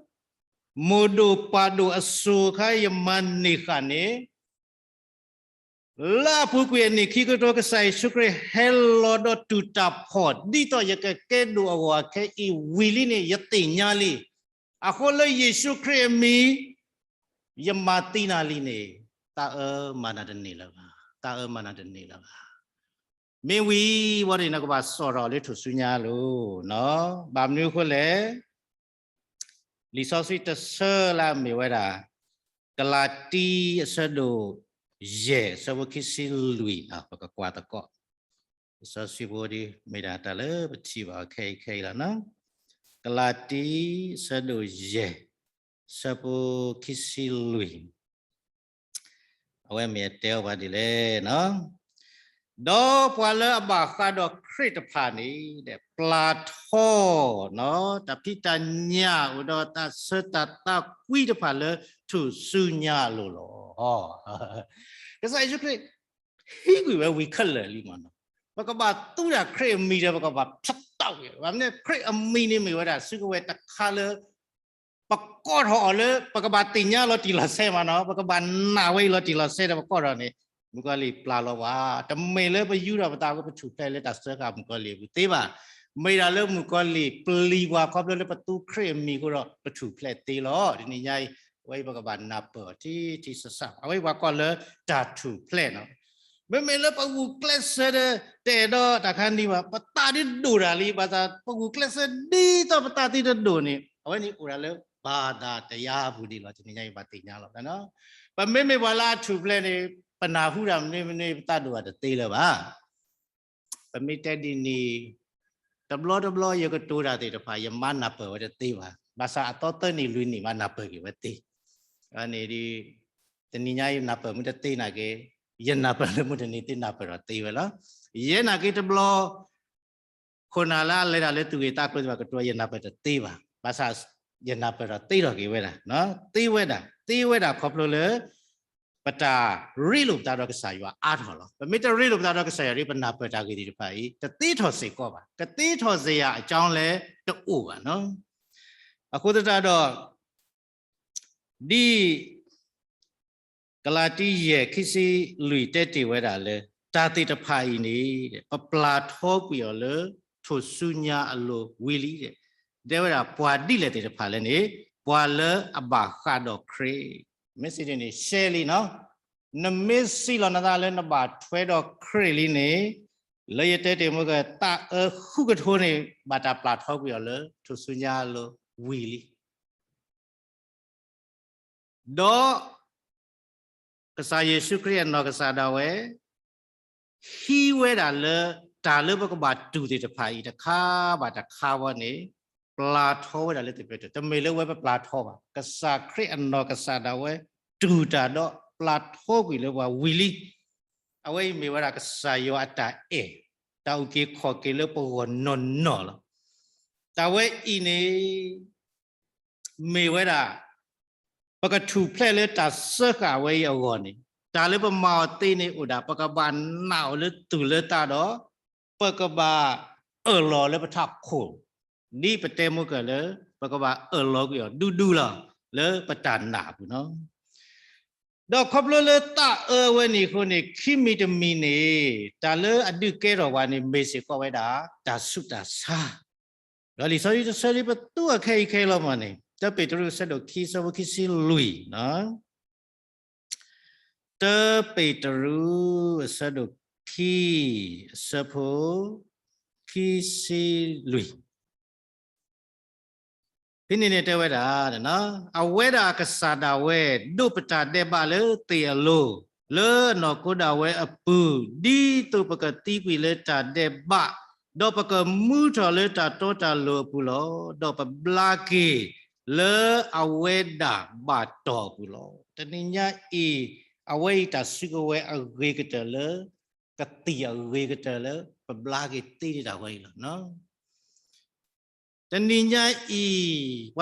မိၢ်ဒိၣ်ပၢ်ဒိၣ်အစိၤအခါယမၤန့ၢ်ဃာ်န့ၣ်, လၢအပူၤကွံာ်အနံၣ်ခံကထိ ကစၢ်ယ့ၣ်ၡူးခရံာ်ဟဲလီၤဒီးတူၢ်တၢ်ဖှီၣ် ဒ်သိးယကကဲဒိၣ်အဂီၢ်အခဲအံၤဝံၤလံန့ၣ် ယသ့ၣ်ညါလံ. အဃိလၢယ့ၣ်ၡူးခရံာ်အမံၤ ယမၤသံနၤလံန့ၣ်, သးအၢမၤနၤတန့ၢ်လၢၤဘၣ်, သးအၢမၤနၤတန့ၢ်လၢၤဘၣ်. မ့ၢ်ဝံၤဝံၤန့ၣ် နကဘၣ်စိာ်ထီၣ်လၢထူၣ်စုညါလီၤ. ဘၣ်မနုၤအဃိလဲၣ်, လံာ်စီဆှံတဆၢလၢအမ့ၢ်ဝဲဒၣ် ကလၤတံ အဆၢဒိၣ်ယဲၢ် အဆၢဖိခံဆံလွံၢ်, ပကကွၢ်သကိး လံာ်စီဆှံဖိဒ်မ့ၢ်ဒၣ်တၢ်လၢပထံၣ်ဘၣ်အီၤခဲအံၤခဲအံၤလီၤ. ကလၤတံ အဆၢဒိၣ်ယဲၢ် အဆၢဖိခံဆံလွံၢ်, အဝဲမ့ၢ်အတဲအီၤပှၤဒ်လဲၣ်န့ၣ်, ဒီးပှၤလၢအဘၣ်ဃးဒီးခရံာ်တဖၣ်န့ၣ် ပျၢ်ထီ တၢ်ဖံးတၢ်ညၣ် အိၣ်ဒီးတၢ်ဆၢတၢ်သးကွံတဖၣ်လၢထူၣ်စုညါအလိၤလီၤ. ကစၢ်ယ့ၣ်ၡူးခရံာ် ဟံးကွံာ်ဝဲဝံၤခဲလၢာ်လံမးနီၤ. ပကဘၣ်သူတၢ်ခရံာ်အမံၤဒီး ပကဘၣ်ဖျါတၢ်ဝဲ ဘၣ်မနုၤ ခရံာ်အမံၤန့ၣ်မ့ၢ်ဝဲဒၣ် စုကဝဲၤတခါလၢ ပကိးထီၣ်အီၤလၢ ပကဘၣ်သ့ၣ်ညါလီၤတံၢ်လီၤဆဲးမးနီၤ, ပကဘၣ်နာ်ဝဲအံၤလီၤတံၢ်လီၤဆဲးဒီးပကိးထီၣ်န့ၣ် မုၣ်ကီၤလံၢ်ပျၢ်လီၤပှၤ, တမ့ၢ်လၢပယူထီၣ်ပသးဝဲပထူၣ်ဖျဲးလၢတၢ်စၢဃာ်မုၣ်ကီၤလံၢ်အပူၤသ့ဘၣ်. မ့ၢ်ဒၣ်လၢမုၣ်ကီၤလံၢ်ပျံၤပှၤခီဖျိလၢပသူခရံာ်အမံၤအဃိဒီး ပထူၣ်ဖျဲးသ့လီၤ. တနံၤညါအံၤ အဝဲအံၤပကဘၣ်နၢ်ပၢၢ်အီၤထံထံဆးဆး, အဝဲအံၤပှၤကိးလၢတၢ်ထူၣ်ဖျဲးနီၤ. မ့မ့ၢ်လၢပဂုာ်ကျဲးစၢးဒီး တအဲၣ်ဒိးတၢ်ခါန့ၣ်ဘၣ်, ပသးဒ်ဒိၣ်တၢ်လံ, ဘၣ်ဆၣ် ပဂုာ်ကျဲးစၢးဒ်သိးပသးသ့တဒိၣ်န့ၣ် အဝဲန့ၣ်အိၣ်ဒၣ်လၢ ဘၣ်သးတယါပူၤဒံးလီၤ. တနံၤညါအံၤဘၣ်သ့ၣ်ညါလီၤ. ပမ့မ့ၢ်ပှၤလၢအထူၣ်ဖျဲးန့ၣ် ပနၢ်ဟူတၢ်မနုၤမနုၤ ပသးဒိၣ်ဘၣ်တသ့လၢၤဘၣ်. ပမ့ၢ်တဲဒ်န့ၣ် တဘျီတဘျီယကတိၤတၢ်သ့ၣ်တဖၣ် ယမါနၢ်ပၢၢ်ဝဲတသ့ဘၣ်. ဘၣ်ဆၣ်အသီသၢနံၣ်လွံၢ်နံၣ်မးနၢ်ပၢၢ်က့ၤဝဲသ့. အန့ၣ်ဒ် တနံၤညါယနၢ်ပၢၢ်မ့ၢ်တသ့နာ်က့ ယနၢ်ပၢၢ်လၢမုၢ်တနံၤသ့နၢ်ပၢၢ်ဒီးသ့ဝဲလီၤ. ယဲနာ်က့တဘျီ ခိၣ်နၢ်လၢအလဲၤတၢ်လၢသူၣ်ဂ့ၤသးကျိၤသ့ၣ်တဖၣ်ကတိၤ ယနၢ်ပၢၢ်တသ့ဘၣ်. ဘၣ်ဆၣ် ယနၢ်ပၢၢ်ဒီးသ့ထီၣ်က့ၤဝဲဒၣ်, သ့ဝဲဒၣ်, သ့ဝဲဒၣ်ခီဖျိလၢ ပတၢ်ရ့လိာ်ပသးဒီးကစၢ်ယွၤအါထီၣ်လီၤ. ပမ့ၢ်တရ့လိာ်ပသးဒီးကစၢ်ယွၤဒီး ပနၢ်ပၢၢ်တၢ်ဂ့ၢ်သ့ၣ်တဖၣ်အံၤ တသ့ထီၣ်စ့ၢ်ကီးဘၣ်. ကသ့ထီၣ်စ့ၢ်ယၤအကြောင်းလဲၣ်တအိၣ်ဘၣ်နီၤ. အဃိသတးဒီး ဒ် ကလၤတံ ယဲၢ် ခံဆံလွံၢ်တဲတ့ၢ်ဝဲဒၣ်လၢ တၢ်သ့ၣ်တဖၣ်အံၤန့ၣ် ပပျၢ်ထီကွံာ်အီၤလၢ ထူၣ်စုညါအလိၤဝံၤလံ. တဲဝဲဒၣ်ပှၤဒ်လဲၣ်သ့ၣ်တဖၣ်လဲၣ်န့ၣ် ပှၤလၢအဘၣ်ဃးဒီးခရံာ်, မ့ၢ်စံးန့ၣ် ရှဲလံနီၤ. နမ့ၢ်စံးလီၤနသးလၢနဘၣ်ထွဲဒီးခရံာ်လံန့ၣ် လၢယတဲတ့ၢ်မ့ၢ်က သးအၢဃုကထိန့ၣ် ဘၣ်တၢ်ပျၢ်ထီကွံာ်အီၤလၢ ထူၣ်စုညါအလိၤဝံၤလံ. ဒီး ကစၢ်ယ့ၣ်ၡူးခရံာ်အနီၢ်ကစၢ်ဒၣ်ဝဲ ဟံးဝဲဒၣ်လၢ တၢ်လၢပကဘၣ်တူၢ်သ့ၣ်တဖၣ်အံၤ တခါဘၣ်တခါဝဲန့ၣ် ပျၢ်ထီဝဲဒၣ်လၢသပှၢ်တၢၢ်, တမ့ၢ်လၢဝဲပပျၢ်ထီဘၣ်. ကစၢ်ခရံာ်အနီၢ်ကစၢ်ဒၣ်ဝဲ တူၢ်တၢ်ဒီးပျၢ်ထီကွံာ်လၢပှၤဝံၤလံ. အဝဲအံၤမ့ၢ်ဝဲဒၣ်ကစၢ်ယွၤအတၢ်အဲၣ်, တၢ်အုၣ်က့ၤခီၣ်က့ၤလၢပဂီၢ်နီၢ်နီၢ်လီၤ. တၢ်ဝဲအံၤန့ၣ် မ့ၢ်ဝဲဒၣ် ပကထူၣ်ဖျဲးလၢတၢ်စၢဃာ်ဝဲအံၤအဂီၢ်န့ၣ် တၢ်လၢပမၤအီၤသ့န့ၣ်အိၣ်ဒၣ် ပကဘၣ်နာ်အီၤလၢသူၣ်လၢသးဒီး ပကဘၣ်အၢၣ်လီၤလၢပထးခိၣ်, ဒ်ပတဲမ့ၢ်ကလၢ ပကဘၣ်အၢၣ်လီၤကွံာ်အီၤဒူဒူလီၤ လၢပတၢ်နာ်အပူၤနီၤ. ဒီးခီဖျိလၢသးအၢဝဲန့ၣ်အဃိန့ၣ် ခံမံၤတမံၤန့ၣ် တၢ်လၢအဒုးကဲထီၣ်ပှၤန့ၣ် မ့ၢ်စ့ၢ်ကီးဝဲဒၣ် တၢ်ဆူးတၢ်ဆါ ဒီးလံာ်စီဆှံတဆၢလံပသူအခဲအံၤခဲအံၤလီၤမးန့ၣ် တၢပ့းတရူးအဆၢဒိၣ်ခံ အဆၢဖိခံဆံလွံၢ်, တၢပ့းတရူးအဆၢဒိၣ်ခံ အဆၢဖိခံဆံလွံၢ် ဖဲန့ၣ်န့ၣ်တဲဝဲဒၣ်, အဝဲဒၣ်အကစၢ်ဒၣ်ဝဲ ဒိးပတၢ်ဒဲးဘးလၢသ့ၣ်အလိၤ, လၢအနီၢ်ခိဒၣ်ဝဲအပူၤ, ဒ်သိးပကသံကွံာ်လၢတၢ်ဒဲးဘး, ဒီးပကမူထီၣ်လၢတၢ်တီတၢ်လိၤအပူၤလီၤ. ဒီးပဘျါက့ၤလၢအဝဲဒၣ်ဘၣ်တီၢ်အပူၤလီၤ. တနံၤညါအံၤ အဝဲအံၤတၢ်စုကဝဲၤအဂ့ၤကတၢၢ်လၢ ကသံၣ်အဂ့ၤကတၢၢ်လၢ ပဘျါက့ၤသ့ဒၣ်ဝဲအံၤလီၤ. တနံၤညါအံၤ ပှၤတနီၤနီၤ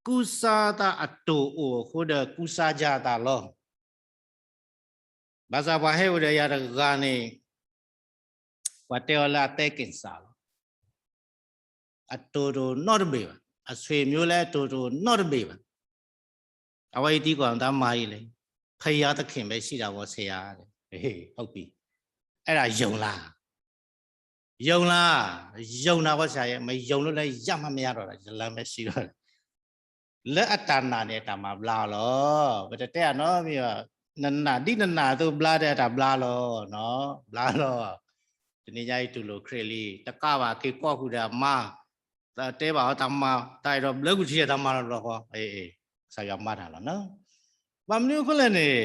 ကူစါသးအတိၢ်အိၣ်အဃိဒီး ကူစါယၤသးလီၤ. ဘၣ်ဆၣ်ပှၤဟဲအိၣ်ဒီးယၤတဂၤန့ၣ် ပှၤတဲအီၤလၢအသဲက့ၣ်စၢ်လီၤ. အတိၢ်တအိၣ်နီတဘ့ၣ်ဘၣ်, အဆွေမျိုးလၢအတိၢ်တအိၣ်နီတဘ့ၣ်ဘၣ်. အဝဲအံၤသံကွၢ်မတၤမၤအံၤလဲၣ်, ဖယၤသခ့ၣ်မဲာ်ဆံးဒၣ်ဝီၤဆဲးယၤ, ဟုတ်ပြီ, အဲဒါယုံလား, ယုံလား, ယုံတာပေါ့ဆရာရဲ့, မယုံလို့လည်းရမှမရတော့တာ, လမ်းပဲရှိတော့တယ်. လၢအတၢ်နာ်န့ၣ် အတၢ်မၤဘျါအီၤလီၤ. ပတတဲအနီတမံၤဘၣ်, နနာ်ဒ်နနာ်အသိးဘျါဒီးအတၢ်ဘျါလီၤ, ဘျါလီၤ. တနံၤညါအံၤတူၢ်လိာ်ခရံာ်လံ, တကးဘၣ်က့ၤကိးဃုာ်ဒီးအမါ, တဲဘၣ်အီၤတၢ်မၤ, တၢ်အဲၣ်ဒိးဘျၢကွံာ်ထံၣ်တၢ်မၤလီၤဘျီဃီ, ကစၢ်ယွၤမၤတၢ်လီၤ. ဘၣ်မနုၤအဃိလဲၣ်န့ၣ်,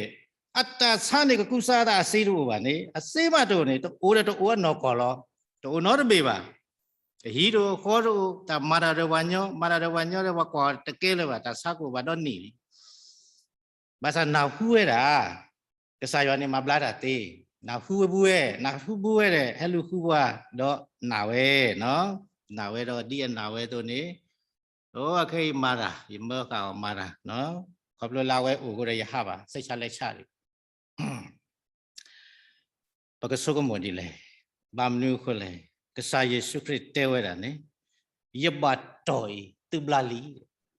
အတၢ်ဆါန့ၣ် ကကူစါသးအစ့တအိၣ်ဘၣ်န့ၣ်, အစ့မးတအိၣ်န့ၣ် တအိၣ်ဒီးတအိၣ်အနီၢ်ကီၢ်လီၤ. တအိၣ်နီတဘ့ၣ်ဘၣ်. အဟံၣ်တအိၣ်ဃီတအိၣ်, တၢ်မၤတၢ်ဒီးပှၤညီ, မၤတၢ်ဒီးပှၤညီဒီးပှၤကွၢ်တကဲလၢၤဘၣ်, တၢ်ဆါကအိၣ်ဘၣ်ဒီနံၣ်လံ. ဘၣ်ဆၣ်နၢ်ဟူဝဲဒၣ်, ကစၢ်ယွၤန့ၣ်မၤဘျါတၢ်သ့ နၢ်ဟူဝဲဘူဝဲ, နၢ်ဟူဘူဝဲဒီး ဟဲလူၤဃုပှၤ, ဒီးနာ်ဝဲ, နာ်ဝဲဒီးဒ်အနာ်ဝဲအသိးန့ၣ်, အိ အခဲအံၤမၤတၢ်, ယမၢဃာ်အီၤမၤတၢ်, ခီဖျိလၢအဝဲအိၣ်အဃိဒီးယဟးဘၣ်, စဲးဆါလဲဆါဒံး ပကဆိကမိၣ်ဒ်လဲၣ်. ဘၣ်မနုၤအဃိလဲၣ်. ကစၢ်ယ့ၣ်ၡူးခရံာ်တဲဝဲဒၣ်န့ၣ်, ယဘၣ်တီၢ်အံၤသုဘျါလံ.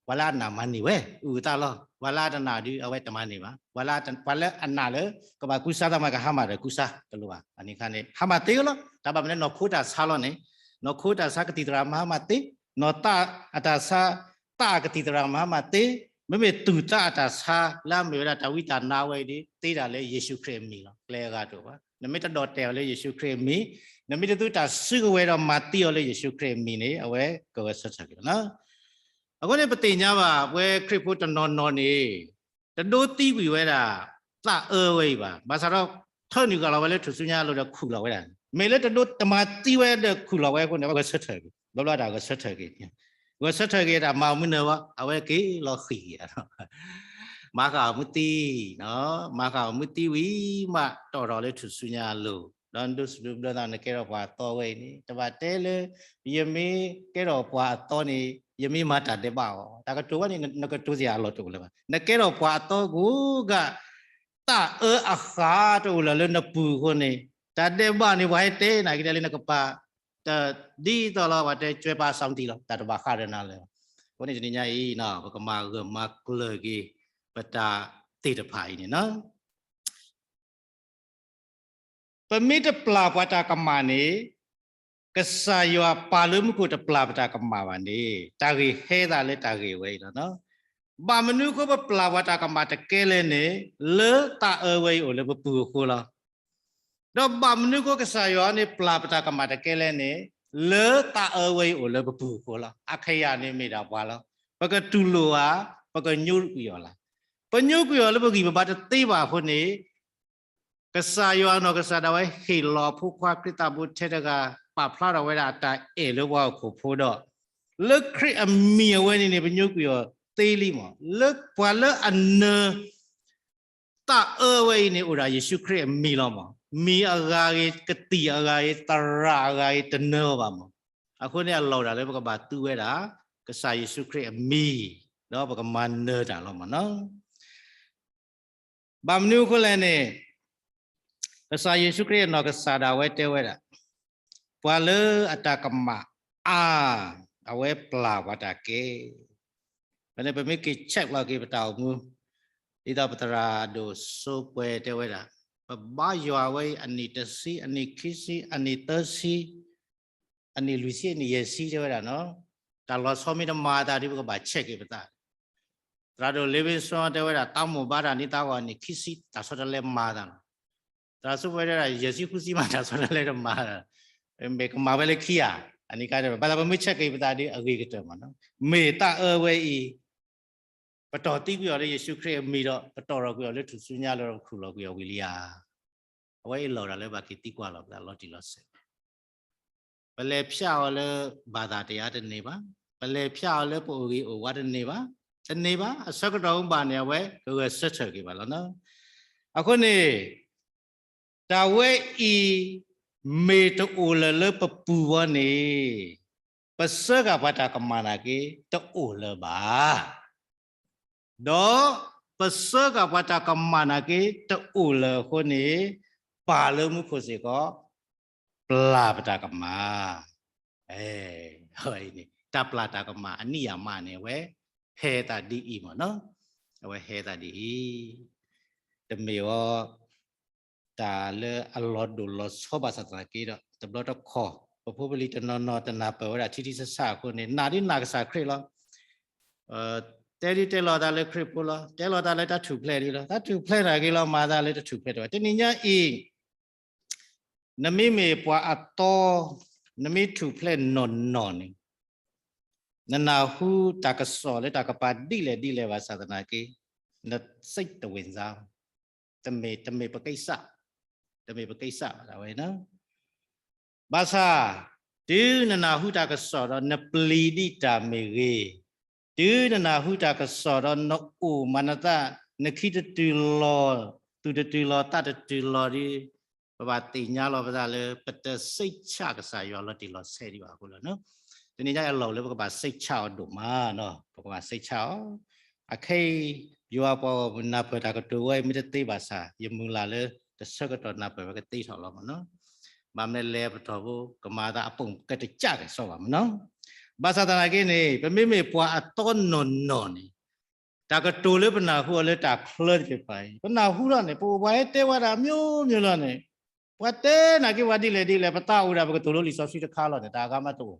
ပှၤလၢအနာ်မၤန့ၢ်ဝဲ, အုၣ်အသးလီၤ. ပှၤလၢအတနာ်ဒုး အဝဲတမၤန့ၢ်ဘၣ်. ပှၤလၢအနာ်လၢ ကဘၣ်ကူစါသးမၤကဟါမၢ်ဒီးကူစါတလိၣ်ဘၣ်. အန့ၣ်အခါန့ၣ် ဟါမၢ်သ့လီၤ. တၢ်ဘၣ်မနုၤလဲၣ် နီၢ်ခိတၢ်ဆါလီၤန့ၣ်, နီၢ်ခိတၢ်ဆါကသံၣ်သရၣ်မၤဟါမၢ်သ့, နီၢ်သးအတၢ်ဆါ, သးအကသံၣ်သရၣ်မၤဟါမၢ်သ့, မ့မ့ၢ်သူၣ်သးအတၢ်ဆါ လၢအမ့ၢ်ဝဲဒၣ်တၢ်ဝံတၢ်နါဝဲအံၤဒီး သ့ဒၣ်လၢယ့ၣ်ၡူးခရံာ်အမံၤလီၤ. ကျဲအဂၤတအိၣ်ဘၣ်. နမ့ၢ်တဒီၣ်တဲာ်အီၤလၢယ့ၣ်ၡူးခရံာ်အမံၤ, နမ့ၢ်တသူတၢ်စုကဝဲၤဒီးမၤသံအီၤလၢယ့ၣ်ၡူးခရံာ်အမံၤန့ၣ် အဝဲကဂဲၤဆၢထၢၣ်က့ၤလီၤ. အဃိန့ၣ် ပသ့ၣ်ညါဘၣ် ပဝဲခရံာ်ဖိတနီၤနီၤန့ၣ် တဒိသံကွံာ်ဝဲဒၣ် သးအၢဝဲအံၤဘၣ်. ဘၣ်ဆၣ်ဒီး ထၢနုာ်ဃာ်လီၤဝဲလၢထူၣ်စုညါအလိၤဒီးခူၣ်လီၤဝဲဒၣ်, မ့ၢ်လၢတဒိတမၤသံဝဲဒီးခူၣ်လီၤဝဲအဃိန့ၣ် အဝဲဂဲၤဆၢထၢၣ်က့ၤ, ဘျီဘျီတၢ်ဂဲၤဆၢထၢၣ်က့ၤ, ဂဲၤဆၢထၢၣ်က့ၤတၢ်မၤမုၢ်နၢၤဝဲ အဝဲက့ၤလီၤဃံၤက့ၤ, မၤဃာ်အီၤမုၢ်သံ, မၤဃာ်အီၤမုၢ်သံဝံၤမး တီၣ်ထီၣ်လၢထူၣ်စုညါအလိၤ, ဒီးနဒိးစဒိးဘျၢသး နကဲထီၣ်ပှၤအသီဝဲအံၤန့ၣ် တဘၣ်တဲလၢ ယမ့ၢ်ကဲထီၣ်ပှၤအသီန့ၣ် ယမ့ၢ်မၤတၢ်ဒဲးဘးအီၤ, တၢ်ကတိၤဝဲန့ၣ် နကတိၤစ့ၢ်အလီၢ်တအိၣ်လၢၤဘၣ်. နကဲထီၣ်ပှၤအသီကိးဂၤ သးအၢအဃၢ်တအိၣ်လၢၤလၢနပူၤအဃိန့ၣ် တၢ်ဒဲးဘးန့ၣ် ပှၤဟဲတဲနၤက့ၤဒ်လဲၣ်လၢနကပၤ, တၢ်ဒ်သိးလီၤ ပှၤတဲ ကၠွဲပၢ်စီမတံလီၤ, တၢ်တဘၣ်ဃးဒီးနၤလၢၤဘၣ်. အဃိန့ၣ်တနံၤညါအံၤ ပကမၤဂၢၢ်မၤကျၢၤက့ၤ ပတၢ်သ့ၣ်တဖၣ်အံၤန့ၣ်လီၤ. ပမ့ၢ်တပျၢ်ပှၤတၢ်ကမၣ်န့ၣ် ကစၢ်ယွၤပာ်လၢမူခိၣ်တပျၢ်ပတၢ်ကမၣ်ဘၣ်န့ၣ် တၢ်ဂ့ၢ်ဟဲသးလၢတၢ်ဂ့ၢ်ဝဲအံၤလီၤ. ဘၣ်မနုၤအဃိပပျၢ်ပှၤတၢ်ကမၣ်တကဲလဲၣ်န့ၣ် လၢသးအၢဝဲအံၤအိၣ်လၢပပူၤအဃိလီၤ. ဒီးဘၣ်မနုၤအဃိကစၢ်ယွၤန့ၣ် ပျၢ်ပတၢ်ကမၣ်တကဲလဲၣ်န့ၣ် လၢသးအၢဝဲအံၤအိၣ်လၢပပူၤအဃိလီၤ. အခဲအံၤန့ၣ်မ့ၢ်ဒၣ်ပှၤလီၤ. ပကတူၢ်လိာ်ဧါ, ပကညိကွံာ်အီၤလီၤ. ပညိကွံာ်အီၤလၢပဂံၢ်ပဘါတသ့ဘၣ်အဃိန့ၣ် ကစၢ်ယွၤအနီၢ်ကစၢ်ဒၣ်ဝဲဟ့ၣ်လီၤအဖိခွါခရံာ်သးဘိထဲတဂၤ ပာ်ဖျါထီၣ်ဝဲဒၣ်အတၢ်အဲၣ်လၢပှၤဟီၣ်ခိၣ်ဖိဒီး လၢခရံာ်အမံၤအဝဲန့ၣ်န့ၣ် ပညိကွံာ်အီၤသ့လံမး. လၢပှၤလၢအနၢၤ သးအၢဝဲအံၤန့ၣ် အိၣ်ဒၣ်ယ့ၣ်ၡူးခရံာ်အမံၤလီၤမး. မံၤအဂၤဂ့ၤ, ကသံၣ်အဂၤဂ့ၤ, သရၣ်အဂၤဂ့ၤ တနၢၤအီၤဘၣ်မး. အဃိန့ၣ်အလီၢ်ဒၣ်လၢပကဘၣ်သူဝဲဒၣ် ကစၢ်ယ့ၣ်ၡူးခရံာ်အမံၤ, ဒီးပကမၤနၢၤတၢ်လီၤမးနီၤ. ဘၣ်မနုၤအဃိလဲၣ်န့ၣ် ကစၢ်ယ့ၣ်ၡူးခရံာ်အနီၢ်ကစၢ်ဒၣ်ဝဲတဲဝဲဒၣ် ပှၤလၢအတၢ်ကမၣ်အါ, အဝဲပျၢ်ပှၤတၢ်ကဲ. ဖဲန့ၣ် ပမ့ၢ်က့ၤ check လီၤက့ၤပတၢ်အိၣ်မူ, ဒ်သိးပသရၣ်ဒိၣ်စိကွဲတဲဝဲဒၣ်, ပဘါယွၤဝဲအနံၣ်တဆံ, အနံၣ်ခံဆံ, အနံၣ်သၢဆံ, အနံၣ်လွံၢ်ဆံ, အနံၣ်ယဲၢ်ဆံတဲဝဲဒၣ်နီၤ, တၢ်လီၤဆီမ့ၢ်တမၤအသးဒီး ပကဘၣ် check က့ၤပသး သရၣ်ဒိၣ် Livingstone တဲဝဲဒၣ် သးမိၢ်ဘါတၢ်နံၣ်သးဂီၤနံၣ်ခံဆံ တၢ်ဆီတလဲမၤသးလီၤ. သရၣ်စိကွဲတဲဒၣ် ယဲၢ်ဆံဃုဆံမး တၢ်ဆီတလဲတမၤသး, မ့ၢ်ကမၤဝဲလၢခံဧါ, အန့ၣ်ခါတဲဝဲ ဘၣ်သးပမ့ၢ် check က့ၤပသးဒီး အဂ့ၤကတၢၢ်မးနီၤ. မ့ၢ်သးအၢဝဲအံၤ ပတီၢ်သံကွံာ်အီၤလၢယ့ၣ်ၡူးခရံာ်အမံၤဒီး ပတီၢ်ထီၣ်ကွံာ်အီၤလၢထူၣ်စုညါလၢပခူၣ်လီၤကွံာ်အီၤဝံၤလံဧါ. အဝဲအံၤလီၤဒၣ်လၢဘၣ်က့ၤသံကွၢ်လီၤပသးလီၤတံၢ်လီၤဆဲး ပလဲၤဖျါအီၤလၢဘၣ်သၣ်တယါတန့ၢ်ဘၣ်, ပလဲၤဖျါအီၤလၢပအိၣ်ဂ့ၤအိၣ်ဝါတန့ၢ်ဘၣ်, တန့ၢ်ဘၣ်. အဆၢကတီၢ်မ့ၢ်ဘၣ်န့ၣ် အဝဲကဂဲၤဆၢထၢၣ်က့ၤဘၣ်လီၤနီၤ. အဃိန့ၣ် တၢ်ဝဲအံၤ မ့ၢ်တအိၣ်လၢၤလၢပပူၤဘၣ်န့ၣ် ပစၢဃာ်ပှၤတၢ်ကမၣ်နာ်က့ တအိၣ်လၢၤဘၣ်. ဒီးပစၢဃာ်ပှၤတၢ်ကမၣ်နာ်က့ တအိၣ်လၢၤအဃိန့ၣ် ပၢ်လၢမူခိၣ်စ့ၢ်ကီး ပျၢ်ပတၢ်ကမၣ်. အဝဲအံၤန့ၣ် တၢ်ပျၢ်တၢ်ကမၣ်အနံၣ်ယၤမးန့ၣ် အဝဲဟဲသးဒ်အံၤမးနီၤ. အဝဲဟဲသးဒ်အံၤ, တမ့ၢ်ဝဲ တၢ်လၢအလီၤဒိၣ်လီၤဆီဘၣ်ဆၣ်သနာ်က့ဒီး တဘျီတခီၣ် ပဖိပလံၤတနီၤနီၤတနၢ်ပၢၢ်ဝဲဒၣ်ထံထံဆးဆးအဃိန့ၣ် နာ်ဒ်နာ်ကစၢ်ခရံာ်လီၤ. တဲဒ်တဲလီၤသးလၢခရံာ်ဖိလီၤ, တဲလီၤသးလၢတၢ်ထူၣ်ဖျဲးဒ်လီၤ, တၢ်ထူၣ်ဖျဲးနာ်က့လီၤ မၤသးလၢတၢ်ထူၣ်ဖျဲးတဝဲ. တနံၤညါအံၤ နမ့မ့ၢ်ပှၤအသီ, နမ့ၢ်ထူၣ်ဖျဲးနီၢ်နီၢ်န့ၣ် နနၢ်ဟူတၢ်ကစီၣ်လၢတၢ်ကပၤဒ်လဲၣ်ဒ်လဲၣ်ဘၣ်ဆၣ်သနာ်က့ နစိတ်တဝင်စားဘူး, တမ့ၢ်, တမ့ၢ်ပကိစ္စ, တမ့ၢ်ပကိစ္စဘၣ်ဒၣ်ဝဲနီၤ. ဘၣ်ဆၣ် တုၤနနၢ်ဟူတၢ်ကစီၣ်ဒီးနပျံၤဒံးတၢ်မ့ၢ်ဂ့ၤ, တုၤနနၢ်ဟူတၢ်ကစီၣ်ဒီးနအိၣ်မၤနသး, နခံတတုၤလီၤ, သူၣ်တတုၤလီၤ, သးတတုၤလီၤဒီး ပဘၣ်သ့ၣ်ညါလီၤပသးလၢ ပတစိတ်ချကစၢ်ယွၤလီၤတံၢ်လီၤဆဲးဒံးဘၣ်အဃိလီၤ. တနံၤညါအလီၢ်လၢပကဘၣ်စိတ်ချအီၤဒိၣ်မးနီၤ, ပကဘၣ်စိတ်ချအီၤ. အခဲအံၤ ယွၤပှၤဂီၢ်မုၢ်နၢ်ပၢၢ်တၢ်ကတိၤဝဲအံၤ မ့ၢ်တသ့ဘၣ်ဆၣ် ယမုၢ်လၢ်လၢ တဆၢကတီၢ်နၢ်ပၢၢ်ဝဲကသ့ထီၣ်လီၤမးနီၤ. ဘၣ်မနုၤလဲၣ် ပတီၢ်ဖိ ကမၤသးအပိာ်ကတစၢ်ကစီဘၣ်မးနီၤ. ဘၣ်ဆၣ်သနာ်က့န့ၣ် ပမ့မ့ၢ်ပှၤအသီနီၢ်နီၢ်န့ၣ် တၢ်ကတိၤလၢပနၢ်ဟူအီၤလၢတၢ်ချၢသ့ၣ်တဖၣ်အံၤ ပနၢ်ဟူထီၣ်န့ၣ် ပအိၣ်ပှၤဟဲတဲဝဲဒၣ်မျိုးမျိုးလီၤန့ၣ်, ပှၤတဲနာ်က့ပှၤဒ်လဲၣ်ဒ်လဲၣ် ပသးအိၣ်ဒၣ်ပကတိၤလိလံာ်စီဆှံတခါလီၤန့ၣ် တၢ်အဂၤမးတအိၣ်.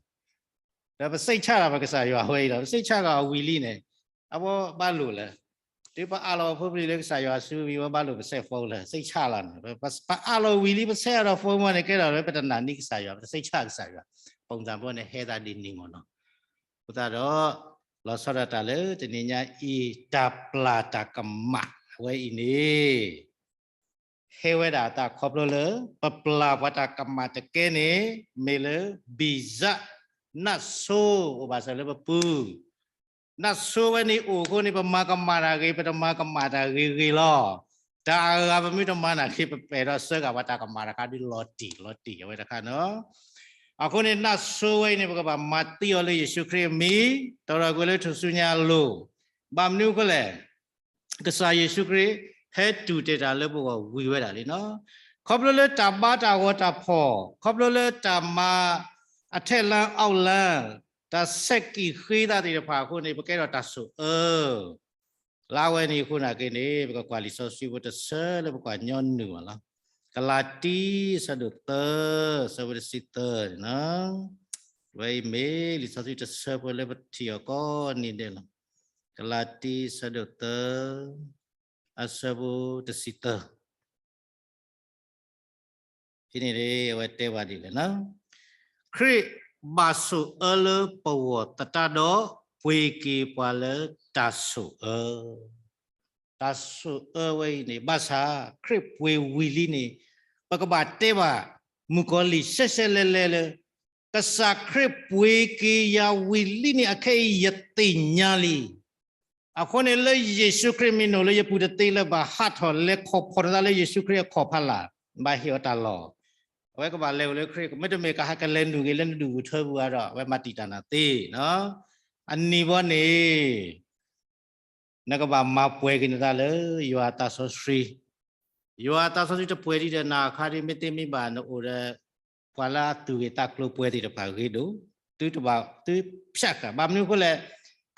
ဒီးပစိတ်ချတၢ်ပကစၢ်ယွၤဝဲအံၤလီၤ. ပစိတ်ချက့ၤအီၤဝံၤလံန့ၣ် အဝဲဘၣ်လိာ်လၢ တုၤပအးလီၤဖိပလံၤလၢကစၢ်ယွၤစုဝံၤ ဝဲဘၣ်လိာ်ပစဲး phone လၢ စိတ်ချလီၤန့ၣ် ပအးလီၤဝံၤလံ ပဆဲးအီၤဒီး phone မးန့ၣ် ကဲထီၣ်လၢပတနာ်န့ၢ်ကစၢ်ယွၤ ပတစိတ်ချကစၢ်ယွၤ. ပုံစံဖိန့ၣ်ဟဲသးဒ်န့ၣ်မးနီၤ. အဃိသတးဒီး လီၤဆီဒၣ်တၢ်လၢတနံၤညါအံၤ တၢ်ပျၢ်တၢ်ကမၣ်ဝဲအံၤန့ၣ် ဟဲဝဲဒၣ်အသးခီဖျိလၢ ပပျၢ်ပှၤတၢ်ကမၣ်တကဲန့ၣ် မ့ၢ်လၢ ဘံၣ်စၢ် နၢ်ဆိ အိၣ်ဘၣ်ဆၣ်လၢပပူၤ နၢ်ဆိဝဲန့ၣ်အိၣ်အဃိန့ၣ် ပမၤကမၣ်တၢ်ဂ့ၤ ပတမၤကမၣ်တၢ်ဂ့ၤဂ့ၤလီၤ. တၢ်အဂၤပမ့ၢ်တမၤနာ်က့ ပပဲာ်ထီၣ်ဆၢက့ၤပှၤတၢ်ကမၣ်တခါဒ်လီၤတံၢ်လီၤတံၢ်အဝဲတခါနီၤ. အဃိန့ၣ် နၢ်ဆိဝဲအံၤန့ၣ် ပကဘၣ်မၤသံအီၤလၢယ့ၣ်ၡူးခရံာ်အမံၤ, တီၢ်ထီၣ်ကွံာ်လၢထူၣ်စုညါအလိၤ, ဘၣ်မနုၤအဃိလဲၣ် ကစၢ်ယ့ၣ်ၡူးခရံာ် ဟဲတူၢ်တဲာ်တၢ်လၢပဂီၢ်ဝံၤဝဲဒၣ်လံနီၤ. ခီဖျိလၢတၢ်ဘါတၢ်ဂီၤတၢ်ဖီၣ်, ခီဖျိလၢတၢ်မၤအထဲလၢ အောက်လၢ, တၢ်ဆဲးကံၣ်ဃ့သးသ့ၣ်တဖၣ်အဃိန့ၣ် ပကဲထီၣ်တၢ်ဆိၣ်အၢ လၢအဝဲန့ၣ်အဃိနာ်က့န့ၣ် ပကကွၢ်လံာ်စီဆှံဖိတဆၢလၢပကွၢ်ညီနုၢ်ဘၣ်လီၤ. ကလၤတံ အဆၢဒိၣ်သၢ, အဆၢဖိတဆံသၢန့ၣ်နီၤ. ဝဲအံၤမ့ၢ်လံာ်စီဆှံတဆၢဖိလၢပထံၣ်အီၤကိးနံၤဒဲးလီၤ. ကလၤတံ အဆၢဒိၣ်သၢ, အဆၢဖိတဆံသၢ ဖဲန့ၣ်န့ၣ် အဝဲတဲဝဲဒ်လဲၣ်နီၤ, ခရံာ်ဘၣ်ဆိၣ်အၢလၢပဂီၢ်သတးဒီး ပှ့ၤက့ၤပှၤလၢတၢ်ဆိၣ်အၢ, တၢ်ဆိၣ်အၢဝဲအံၤန့ၣ် ဘၣ်ဆၣ်ခရံာ်ပှ့ၤဝံၤလံန့ၣ် ပကဘၣ်တဲဘၣ် မုၣ်ကီၤလံၢ်ရှဲရှဲလဲလဲလၢ ကစၢ်ခရံာ်ပှ့ၤက့ၤယၤဝံၤလံန့ၣ် အခဲအံၤယသ့ၣ်ညါလံ. အဃိန့ၣ်လၢယ့ၣ်ၡူးခရံာ်မ့ၢ်နုာ်လၢယပူၤတသ့လၢဘၣ်ဟးထီၣ်လဲၤခီၣ်ဖီၣ်နသးလၢယ့ၣ်ၡူးခရံာ်အခီၣ်ဖီလာ်, ဘၣ်ဟ့ၣ်အီၤတၢ်လီၢ်, အဝဲကဘၣ်လဲၤအိၣ်လၢခရံာ်, မ့တမ့ၢ်ကဟးကလဲၤနုာ်ဂ့ၤလၢနဒူၣ်ဂူၢ်ထၢပူၤဧါဒီး အဝဲမၤတံာ်တာ်နၤသ့နီၤ. အနံၤဘီန့ၣ် နကဘၣ်မၤပှဲၤက့ၤနသးလၢယွၤအသးစီဆှံ, ယွၤအသးစီဆှံတပှဲၤဒံးဒီးနၤအခါဒ် မ့ၢ်သ့မ့ၢ်ဘၣ်နအိၣ်ဒီး ပှၤလၢအသူၣ်ဂ့ၤသးကျိၤပှဲၤသ့ၣ်တဖၣ်ဂ့ၤဒိၣ်, သုတဘၣ်သုဖျးဃာ်, ဘၣ်မနုၤအဃိလဲၣ်,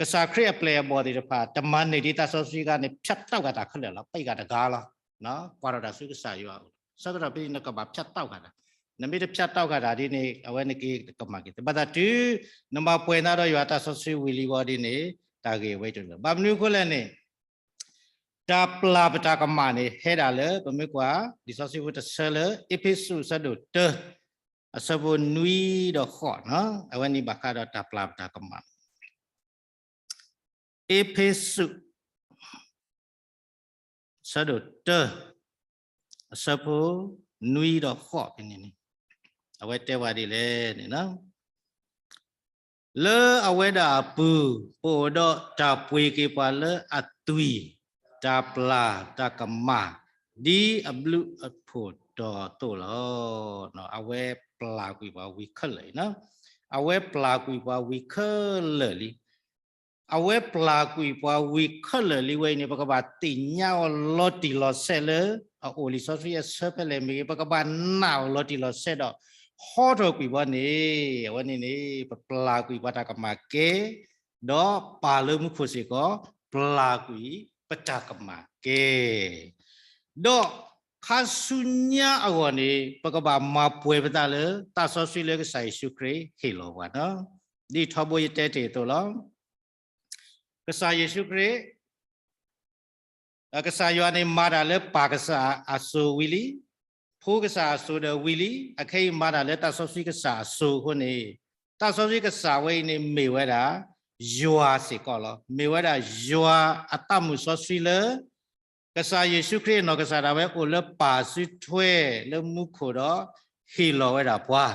ကစၢ်ခရံာ်အပျဲၢ်အဘီၣ်သ့ၣ်တဖၣ် တမၤန့ၢ်ဒ်သးစီဆှံဂၤန့ၣ် ဖျးတၢ်ဂၤတၢ်ခဲလၢာ်လီၤ, ပှၤဂၤတဂၤလီၤ, ကွၢ်ထီၣ်တၢ်ဆူကစၢ်ယွၤအအိၣ်, ဆၢကတီၢ်ဖဲန့ၣ်နကဘၣ်ဖျးတၢ်ဂၤတၢ်, နမ့ၢ်တဖျးတၢ်ဂၤတၢ်ဒ်န့ၣ် အဝဲန့ၣ်က့ၤကမၤက့ၤသ့, ဘၣ်သးတုၤ နမၤပှဲၤနသးဒီးယွၤအသးစီဆှံဝံၤလံဝဲဒ်န့ၣ် တၢ်ဂ့ၢ်ဝဲတလၢ, ဘၣ်မနုၤအဃိလဲၣ်န့ၣ် တၢ်ပျၢ်ပတၢ်ကမၣ်န့ၣ် ဟဲဒၣ်လၢ ပမ့ၢ်ကွၢ် လံာ်စီဆှံဖိတဆၢလၢ အ့းဖ့းစူး အဆၢဒိၣ်တၢ အဆၢဖိနွံဒီးဃိးနီၤ, အဝဲန့ၣ်ဘၣ်ဃးဒီးတၢ်ပျၢ်ပတၢ်ကမၣ်, အ့းဖ့းစူး အဆၢဒိၣ်တၢ အဆၢဖိနွံဒီးဃိးဖဲန့ၣ်န့ၣ်, အဝဲတဲဝဲဒ်လဲၣ်န့ၣ် လၢအဝဲဒၣ်အပူၤ ပအိၣ်ဒီးတၢ်ပှ့ၤက့ၤပှၤလၢအသွံၣ်, တၢ်ပျၢ်တၢ်ကမၣ် ဒ်အဘျုးအဖှိၣ်တီၤအသိးလီၤ. အဝဲပျၢ်ကွံာ်ပှၤဝံၤခဲလၢာ်အံၤ, အဝဲပျၢ်ကွံာ်ပှၤဝံၤခဲလၢာ်လံ. အဝဲပျၢ်ကွံာ်ပှၤဝံၤခဲလၢာ်လံဝဲအံၤန့ၣ် ပကဘၣ်သ့ၣ်ညါအီၤလီၤတံၢ်လီၤဆဲးလၢ အအိၣ်လံာ်စီဆှံအဆၢဖဲလဲၣ်မ့ၢ်ဂ့ၤ, ပကဘၣ်နာ်အီၤလီၤတံၢ်လီၤဆဲးဒီး ဟီထီၣ်ကွံာ်ပှၤန့ၣ်, အဝဲန့ၣ်န့ၣ် ပပျၢ်ကွံာ်ပှၤတၢ်ကမၣ်ကဲ, ဒီးပၢ်လၢမူခိၣ်စ့ၢ်ကီး ပျၢ်ကွံာ်ပတၢ်ကမၣ်ကဲ, ဒီးခါဆူညါအဂီၢ်န့ၣ် ပကဘၣ်မၤပှဲၤပသးလၢ သးစီဆှံလၢကစၢ်ယ့ၣ်ၡူးခရံာ်ဟ့ၣ်လီၤပှၤနီၤ, ဒ်ထီဘိယတဲတ့ၢ်အသိးလီၤ. ကစၢ်ယ့ၣ်ၡူးခရံာ် ကစၢ်ယွၤန့ၣ်မၤတၢ်လၢပၢ်ကစၢ်အစိၤဝံၤလံ, ဖိကစၢ်အစိၤဒီးဝံၤလံ, အခဲအံၤမၤတၢ်လၢသးစီဆှံကစၢ်အစိၤအဃိန့ၣ်, သးစီဆှံကစၢ်ဝဲအံၤန့ၣ်မ့ၢ်ဝဲဒၣ် ယွၤစ့ၢ်ကီးလီၤ. မ့ၢ်ဝဲဒၣ်ယွၤအသးမုၣ်စီဆှံလၢ ကစၢ်ယ့ၣ်ၡူးခရံာ်အနီၢ်ကစၢ်ဒၣ်ဝဲအိၣ်လၢပၢ်စုထွဲလၢမူခိၣ်ဒီး ဟ့ၣ်လီၤဝဲဒၣ်ပှၤ,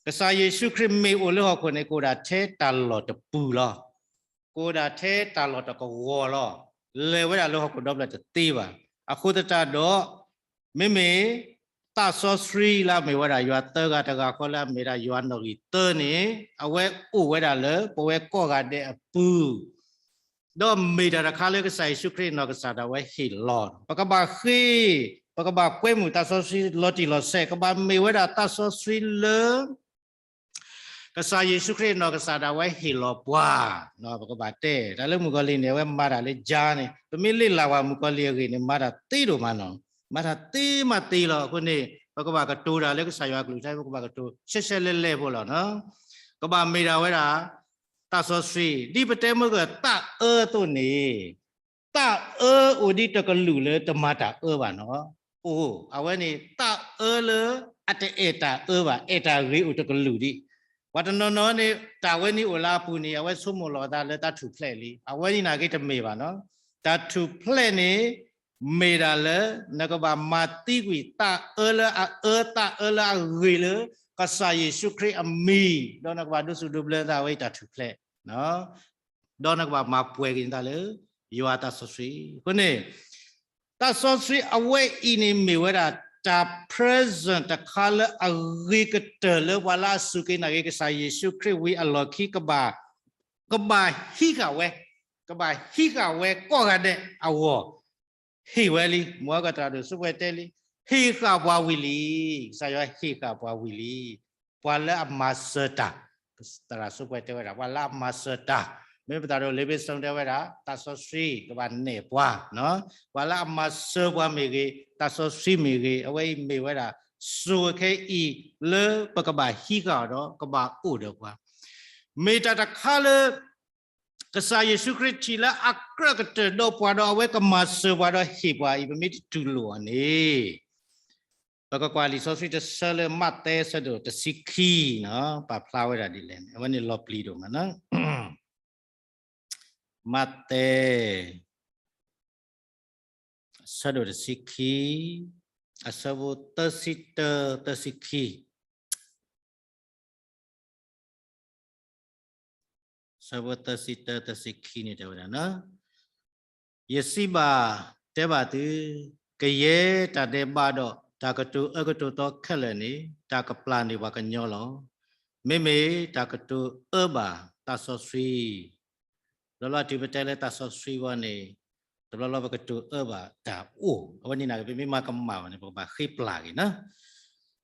ကစၢ်ယ့ၣ်ၡူးခရံာ်မ့ၢ်အိၣ်လၢဟီၣ်ခိၣ်န့ၣ် ကအိၣ်ဒၣ်ထဲတၢ်လီၢ်တပူၤလီၤ. ကအိၣ်ဒၣ်ထဲတၢ်လီၢ်တကဝီၤလီၤ. လဲၤဝဲဒၣ်လၢဟီၣ်ခိၣ်ဒီဖျၢၣ်တသ့ဘၣ်. အဃိသတးဒီး မ့မ့ၢ် သးစီဆှံလၢအမ့ၢ်ဝဲဒၣ်ယွၤသၢဂၤတဂၤဃီလၢအမ့ၢ်ဒၣ်ယွၤနီၣ်ဂံၢ်သၢန့ၣ် အဝဲအိၣ်ဝဲဒၣ်လၢပဝဲကိးဂၤဒဲးအပူၤ ဒီးမ့ၢ်တၢ်တခါလၢကစၢ်ယ့ၣ်ၡူးခရံာ်နီၢ်ကစၢ်ဒၣ်ဝဲဟ့ၣ်လီၤ. ပကဘၣ်ဃ့, ပကဘၣ်ကွဲမုာ်သးစီဆှံလီၤတံၢ်လီၤဆဲး, ကဘၣ်မ့ၢ်ဝဲဒၣ်သးစီဆှံလၢ ကစၢ်ယ့ၣ်ၡူးခရံာ်နီၢ်ကစၢ်ဒၣ်ဝဲဟ့ၣ်လီၤပှၤ, ပကဘၣ်တဲ, တၢ်လၢမုၣ်ကီၤလံၢ်န့ၣ် အဝဲမၤတၢ်လၢယါန့ၣ် ပမ့ၢ်လ့ၣ်လၢ်ဝဲမုၣ်ကီၤလံၢ်အဂ့ၢ်န့ၣ် မၤတၢ်သ့ဒိၣ်မးနီၤ, မၤတၢ်သ့မးသ့လီၤ. အဃိန့ၣ် ပကဘၣ်ကတိၤတၢ်လၢကစၢ်ယွၤအကလုၢ်ကထါ ပကဘၣ်ကတိၤ ရှဲရှဲလဲလဲဖိလီၤ. ကဘၣ်မ့ၢ်ဒၣ်ဝဲဒၣ် သးစီဆှံ, ဒ်ပတဲမုၢ်ဂၢၢ်သးအၢအသိးန့ၣ် သးအၢအိၣ်ဒ်တကလုာ်လၢတမၤတၢ်အၢဘၣ်နီၤ. အိၣ်, အဝဲန့ၣ် သးအၢလၢအတအဲၣ်တၢ်အၢဘၣ်, အဲၣ်တၢ်ဂ့ၤအိၣ်တကလုာ်ဒံး. ပှၤတနီၤနီၤန့ၣ် တၢ်ဝဲန့ၣ်အိၣ်လၢအပူၤန့ၣ် အဝဲဆိကမိၣ်လီၤအသးလၢတၢ်ထူၣ်ဖျဲးလံ. အဝဲန့ၣ်နာ်က့တမ့ၢ်ဘၣ်နီၤ. တၢ်ထူၣ်ဖျဲးန့ၣ် မ့ၢ်ဒၣ်လၢ နကဘၣ်မၤသံကွံာ်သးအၢလၢအအၢ သးအၢလၢအဂ့ၤလၢ ကစၢ်ယ့ၣ်ၡူးခရံာ်အမံၤ, ဒီးနကဘၣ်ဒိးစူၣ်ဒိးဘျၢသးဝဲအံၤတၢ်ထူၣ်ဖျဲး ဒီးနကဘၣ်မၤပှဲၤက့ၤနသးလၢယွၤသးစီဆှံ. အဃိန့ၣ် သးစီဆှံအဝဲအံၤန့ၣ်မ့ၢ်ဝဲဒၣ် တၢ် present တခါလၢအဂ့ၤကတၢၢ်လၢပှၤလၢအစူၢ်က့ၤနာ်က့ၤ ကစၢ်ယ့ၣ်ၡူးခရံာ်ဝံၤအလီၢ်ခံ ကဘၣ်, ကဘၣ်ဟံးဃာ်ဝဲ, ကဘၣ်ဟံးဃာ်ဝဲကိးဂၤဒဲးအဂီၢ် ဟ့ၣ်ဝဲလံ. မ်အကတၢၢ်ဒိၣ် စံးပှဲတဲလံ, ဟ့ၣ်ဃာ်ပှၤဝံၤလံ. ကစၢ်ယွၤဟ့ၣ်ဃာ်ပှၤဝံၤလံ. ပှၤလၢအမၤစၢၤတၢ်, သရၣ်စံးပှဲတဲဝဲဒၣ် ပှၤလၢအမၤစၢၤတၢ်, မ့ၢ်ပသးဒိၣ် လ့ပ့းစံးတဲဝဲဒၣ် သးစီဆှံကဘၣ်နဲၣ်ပှၤ, ပှၤလၢအမၤစၢၤပှၤမ့ၢ်ဂ့ၤ, သးစီဆှံမ့ၢ်ဂ့ၤ, အဝဲအံၤမ့ၢ်ဝဲဒၣ် စိၤခဲအံၤလၢပကဘၣ်ဟံးဃာ်အီၤဒီး ကဘၣ်အိၣ်ဒီးပှၤ မ့ၢ်တၢ်တခါလၢ ကစၢ်ယ့ၣ်ၡူးခရံာ်ထံၣ်လၢအကြၢးကတၢၢ်ဒီးပှၤဒီး အဝဲကမၤစၢၤပှၤဒီးဟ့ၣ်ပှၤအံၤ ပမ့ၢ်တတူၢ်လိာ်အီၤန့ၣ်, ပကကွၢ်လံာ်စီဆှံတဆၢလၢ မးသဲ ဆၢဒိၣ်တဆံခံ, ပာ်ဖျါဝဲဒၣ်ဒ်လဲၣ်န့ၣ် အဝဲန့ၣ်လီၤပျံၤဒိၣ်မးနီၤ. မးသဲ ဆၢဒိၣ်တဆံခံ, အဆၢဖိသၢဆံတၢ သၢဆံခံ, ဆၢဖိသၢဆံတၢ သၢဆံခံန့ၣ်တဲဝဲဒၣ်, ယစံးဘၣ်တဲဘၣ်သု, ကယဲၢ်တၢ်ဒဲးဘးဒီး တၢ်ကတိၤအၢကတိၤသီခဲလၢာ်န့ၣ် တၢ်ကပျၢ်န့ၢ်ပှၤကညီလီၤ. မ့မ့ၢ်တၢ်ကတိၤအၢဘၣ်သးစီဆှံ လီၤလီၤတုၤပတဲလၢသးစီဆှံဝဲန့ၣ်, တဘျီလီၤပကတိၤအၢဘၣ်တၢ်အိၣ်, အဝဲန့ၣ်နာ်က့ ပမ့ၢ်မၤကမၣ်ဘၣ်န့ၣ် ပကဘၣ်ဃ့ပျၢ်က့ၤနီၤ.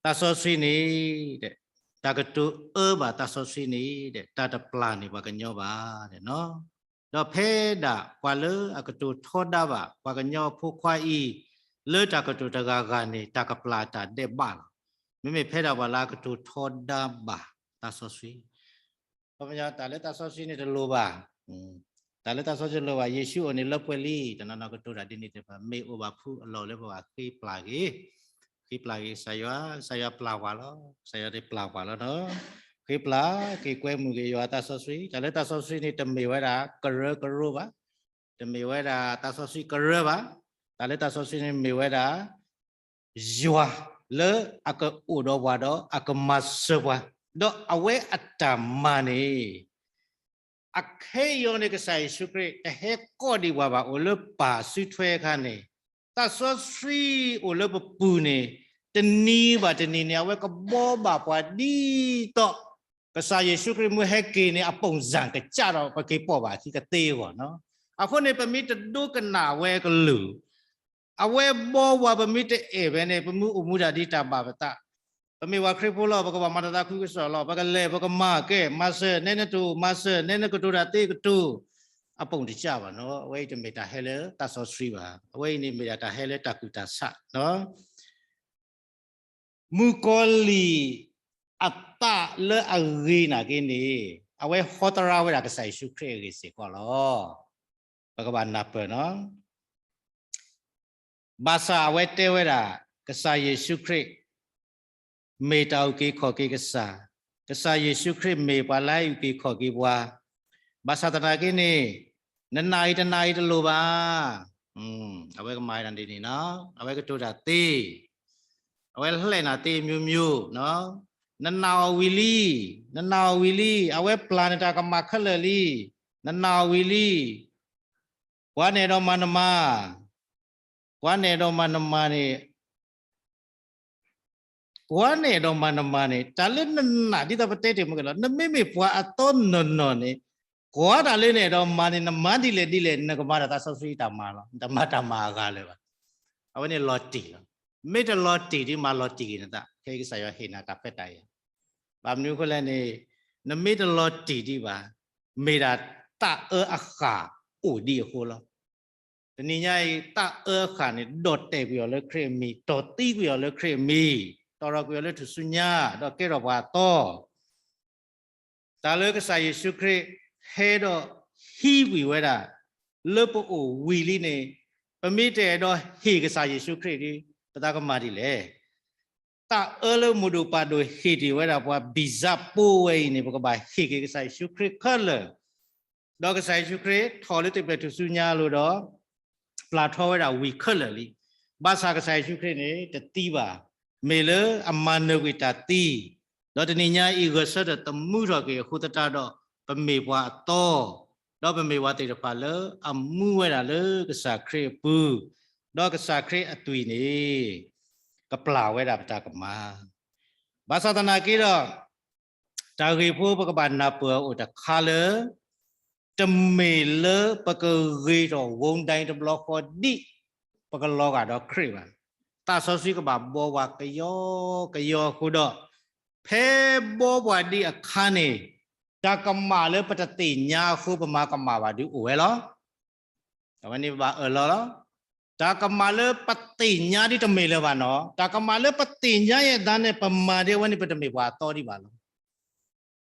သးစီဆှံန့ၣ်, တၢ်ကတိၤအၢဘၣ်သးစီဆှံန့ၣ် တၢ်တပျၢ်န့ၢ်ပှၤကညီဘၣ်နီၤ. ဒီးဖဲဒၣ်ပှၤလၢအကတိၤထီဒါဘၣ် ပှၤကညီအဖိခွါအံၤ လၢတၢ်ကတိၤတဂၤဂၤန့ၣ် တၢ်ကပျၢ်တၢ်ဒဲးဘးလီၤ. မ့မ့ၢ်ဖဲဒၣ်ပှၤလၢအကတိၤထီဒါဘၣ်သးစီဆှံ ခီပညီ တၢ်လၢသးစီဆှံန့ၣ်တလိၣ်ဘၣ်, တၢ်လၢသးစီဆှံတလိၣ်ဘၣ်, ယ့ၣ်ၡူးအိၣ်န့ၣ်လၢပှဲၤလံ, တနီၤနီၤကတိၤတၢ်ဒ်န့ၣ်တဖၣ် မ့ၢ်အိၣ်ဘၣ်ဖုးအလီၢ်လၢပဘၣ်ဃ့ပျၢ်က့ၤ, ဃ့ပျၢ်က့ၤကစၢ်ယွၤ, ကစၢ်ယွၤပျၢ်ပှၤလီၤ, ကစၢ်ယွၤတပျၢ်ပှၤလီၤနီၤ. ဃ့ပျၢ်က့ၤကွဲမုာ်က့ၤယွၤသးစီဆှံ, တၢ်လၢသးစီဆှံန့ၣ် တမ့ၢ်ဝဲဒၣ်ကရၢကရိဘၣ်, တမ့ၢ်ဝဲဒၣ်သးစီဆှံကရၢဘၣ်, တၢ်လၢသးစီဆှံန့ၣ်မ့ၢ်ဝဲဒၣ် ယွၤလၢအကအိၣ်ဒီးပှၤဒီးအကမၤစၢၤပှၤ, ဒီးအဝဲအတၢ်မၤန့ၣ် အခဲအံၤန့ၣ် ကစၢ်ယ့ၣ်ၡူးခရံာ် တဟဲကိးဒံးပှၤဘၣ် အိၣ်လၢပၢ်စုထွဲအခါန့ၣ်, သးစီဆှံအိၣ်လၢပပူၤန့ၣ် တနံၤဘၣ်တနံၤန့ၣ် အဝဲကဘှီဘၣ်ပှၤဒ်သိး ကစၢ်ယ့ၣ်ၡူးခရံာ်မ့ၢ်ဟဲက့ၤန့ၣ် အပုံစံကစၢ်ဒီး ပက့ၤပိာ်ဘၣ်အခံကသ့အဂီၢ်နီၤ. အဃိန့ၣ် ပမ့ၢ်တဒိကနၣ်ဝဲအကလုၢ် အဝဲဘှီဝဲ ပမ့ၢ်တအဲၣ်ဝဲန့ၣ် ပမ့ၢ်အိၣ်မူဒၣ်ဒ်တၢ်ဘၣ်ပသး, ပမ့ၢ်ပှၤခရံာ်ဖိလီၤ ပကဘၣ်မၤတၢ်သးခုကစီၣ်လီၤ, ပကလဲၤ ပကမၤကဲ မၤစၢၤ နဲနတိၢ် မၤစၢၤ နဲနကတိၤတၢ်သ့ကတိၤ, အပုံတစၢ်ဘၣ်နီၤ. အဝဲအံၤတမ့ၢ်တၢ်ဟဲလၢသးစီဆှံဘၣ်, အဝဲအံၤန့ၣ်မ့ၢ်ဒၣ်တၢ်ဟဲလၢတၢ်ကူၣ်တၢ်ဆးနီၤ. မုၣ်ကီၤလံၢ်အသးလၢအဂ့ၤနာ်က့န့ၣ် အဝဲဟီသရၣ်ဝဲဒၣ်ကစၢ်ယ့ၣ်ၡူးခရံာ်အဂ့ၢ်စ့ၢ်ကီးလီၤ. ပကဘၣ်နၢ်ပၢၢ်နီၤ. ဘၣ်ဆၣ်အဝဲတဲဝဲဒၣ် ကစၢ်ယ့ၣ်ၡူးခရံာ် မ့ၢ်တၢ်အုၣ်က့ၤခီၣ်က့ၤကစၢ်, ကစၢ်ယ့ၣ်ၡူးခရံာ်မ့ၢ်ပှၤလၢအအုၣ်က့ၤခီၣ်က့ၤပှၤ, ဘၣ်ဆၣ်သနာ်က့န့ၣ် နနာ်အံၤတနာ်အံၤတလိၣ်ဘၣ်. အဝဲကမၤဒ်န့ၣ်နီၤ, အဝဲကတိၤတၢ်သ့, အဝဲလှဲၣ်နၤသ့ မျိုးမျိုးနီၤ, နနာ်အီၤဝံၤလံ, နနာ်အီၤဝံၤလံ, အဝဲပျၢ်နတၢ်ကမၣ်ခဲလၢာ်လံ, နနာ်အီၤဝံၤလံ, ပှၤနအဲၣ်ဒိးမၤနမၤ, ပှၤနအဲၣ်ဒိးမၤနမၤန့ၣ် ကွၢ်နအဲၣ်ဒိးမၤနမၤန့ၣ် တၢ်လၢနနာ်ဒ်သိးပတဲတ့ၢ်မုၢ်ကလီၤ, နမ့မ့ၢ်ပှၤအသီနီၢ်နီၢ်န့ၣ် ကွၢ်တၢ်လၢနအဲၣ်ဒိးမၤန့ၣ် နမၤဒ်လဲၣ်ဒ်လဲၣ် နကမၤတၢ်သးစီဆှံတၢ်မၤလီၤ, နတမၤတၢ်မၤအဂၤလၢၤဘၣ်. အဝဲန့ၣ်လီၤတံၢ်လီၤ. မ့ၢ်တလီၤတံၢ်ဒ်မၤလီၤတံၢ်က့ၤနသး, ခဲအံၤကစၢ်ယွၤဟ့ၣ်နၤတၢ်ခွဲးတၢ်ယာ်. ဘၣ်မနုၤအဃိလဲၣ်န့ၣ်, နမ့ၢ်တလီၤတံၢ်ဒံးဘၣ်, မ့ၢ်ဒၣ်တၢ်အၢအဃၣ်အိၣ်ဒံးအဃိလီၤ. တနံၤညါအံၤ တၢ်အၢအဃၣ်န့ၣ် ဒီၣ်တဲာ်ကွံာ်အီၤလၢခရံာ်အမံၤ, တီၢ်သံကွံာ်အီၤလၢခရံာ်အမံၤ, တီၢ်ထီၣ်ကွံာ်အီၤလၢထူၣ်စုညါ, ဒီးကဲထီၣ်ပှၤအသီ တၢ်လၢကစၢ်ယ့ၣ်ၡူးခရံာ် ဟဲဒီးဟံးကွံာ်ဝဲဒၣ် လၢပအိၣ်ဝံၤလံန့ၣ်, ပမ့ၢ်တအဲၣ်ဒိးဟ့ၣ်ကစၢ်ယ့ၣ်ၡူးခရံာ်ဒီး ပသးကမၤဒ်လဲၣ်. တၢ်အၢလၢမုၢ်ဒိၣ်ပၢ်ဒိၣ်ဟ့ၣ်တ့ၢ်ဝဲဒၣ်ပှၤ ဘံၣ်စၢ်ပိဝဲအံၤန့ၣ် ပကဘၣ်ဟ့ၣ်က့ၤကစၢ်ယ့ၣ်ၡူးခရံာ်ခဲလၢာ် ဒီးကစၢ်ယ့ၣ်ၡူးခရံာ်ထီၣ်လၢသ့ၣ်ဖျဲၣ်ထူၣ်စုညါအလိၤဒီး ပျၢ်ထီဝဲဒၣ်ဝံၤခဲလၢာ်လံ. ဘၣ်ဆၣ်ကစၢ်ယ့ၣ်ၡူးခရံာ်န့ၣ် တသံဘၣ်. မ့ၢ်လၢအမၤနၢၤကွံာ်တၢ်သံ, ဒီးတနံၤညါအံၤဂဲၤဆၢထၢၣ်သမူထီၣ်က့ၤအဃိသတးဒီး ပမ့ၢ်ပှၤအသီ, ဒီးပမ့ၢ်ပှၤသ့ၣ်တဖၣ်လၢအမူဝဲဒၣ်လၢကစၢ်ခရံာ်အပူၤ, ဒီးကစၢ်ခရံာ်အသွံၣ်န့ၣ် ကပျၢ်ဝဲဒၣ်ပတၢ်ကမၣ်. ဘၣ်ဆၣ်သနာ်က့ဒီး တၢ်ဂ့ၢ်ဖိပကဘၣ်နၢ်ပၢၢ်အအိၣ်တခါလၢ တမ့ၢ်လၢပကဂ့ၤထီၣ်ဝိဒၣ်တဘျီဃီဒ် ပကလီၤဂာ်ဒီးခရံာ်ဘၣ်. သးစီဆှံကဘၣ်ဘှီပှၤကယီကယီအဃိဒီး ဖဲဘှီပှၤဒ်အခါန့ၣ် တၢ်ကမၣ်လၢပတသ့ၣ်ညါအဃိ ပမၤကမၣ်ဘၣ်ဒုးအိၣ်ဝဲလီၤ. အဝဲန့ၣ်ပဘၣ်အၢၣ်လီၤလီၤ. တၢ်ကမၣ်လၢပသ့ၣ်ညါဒ်တမ့ၢ်လၢၤဘၣ်နီၤ, တၢ်ကမၣ်လၢပသ့ၣ်ညါယဲၢ်သးန့ၣ် ပမၤဒ်အဝဲန့ၣ် ပတမ့ၢ်ပှၤအသီဒံးဘၣ်လီၤ.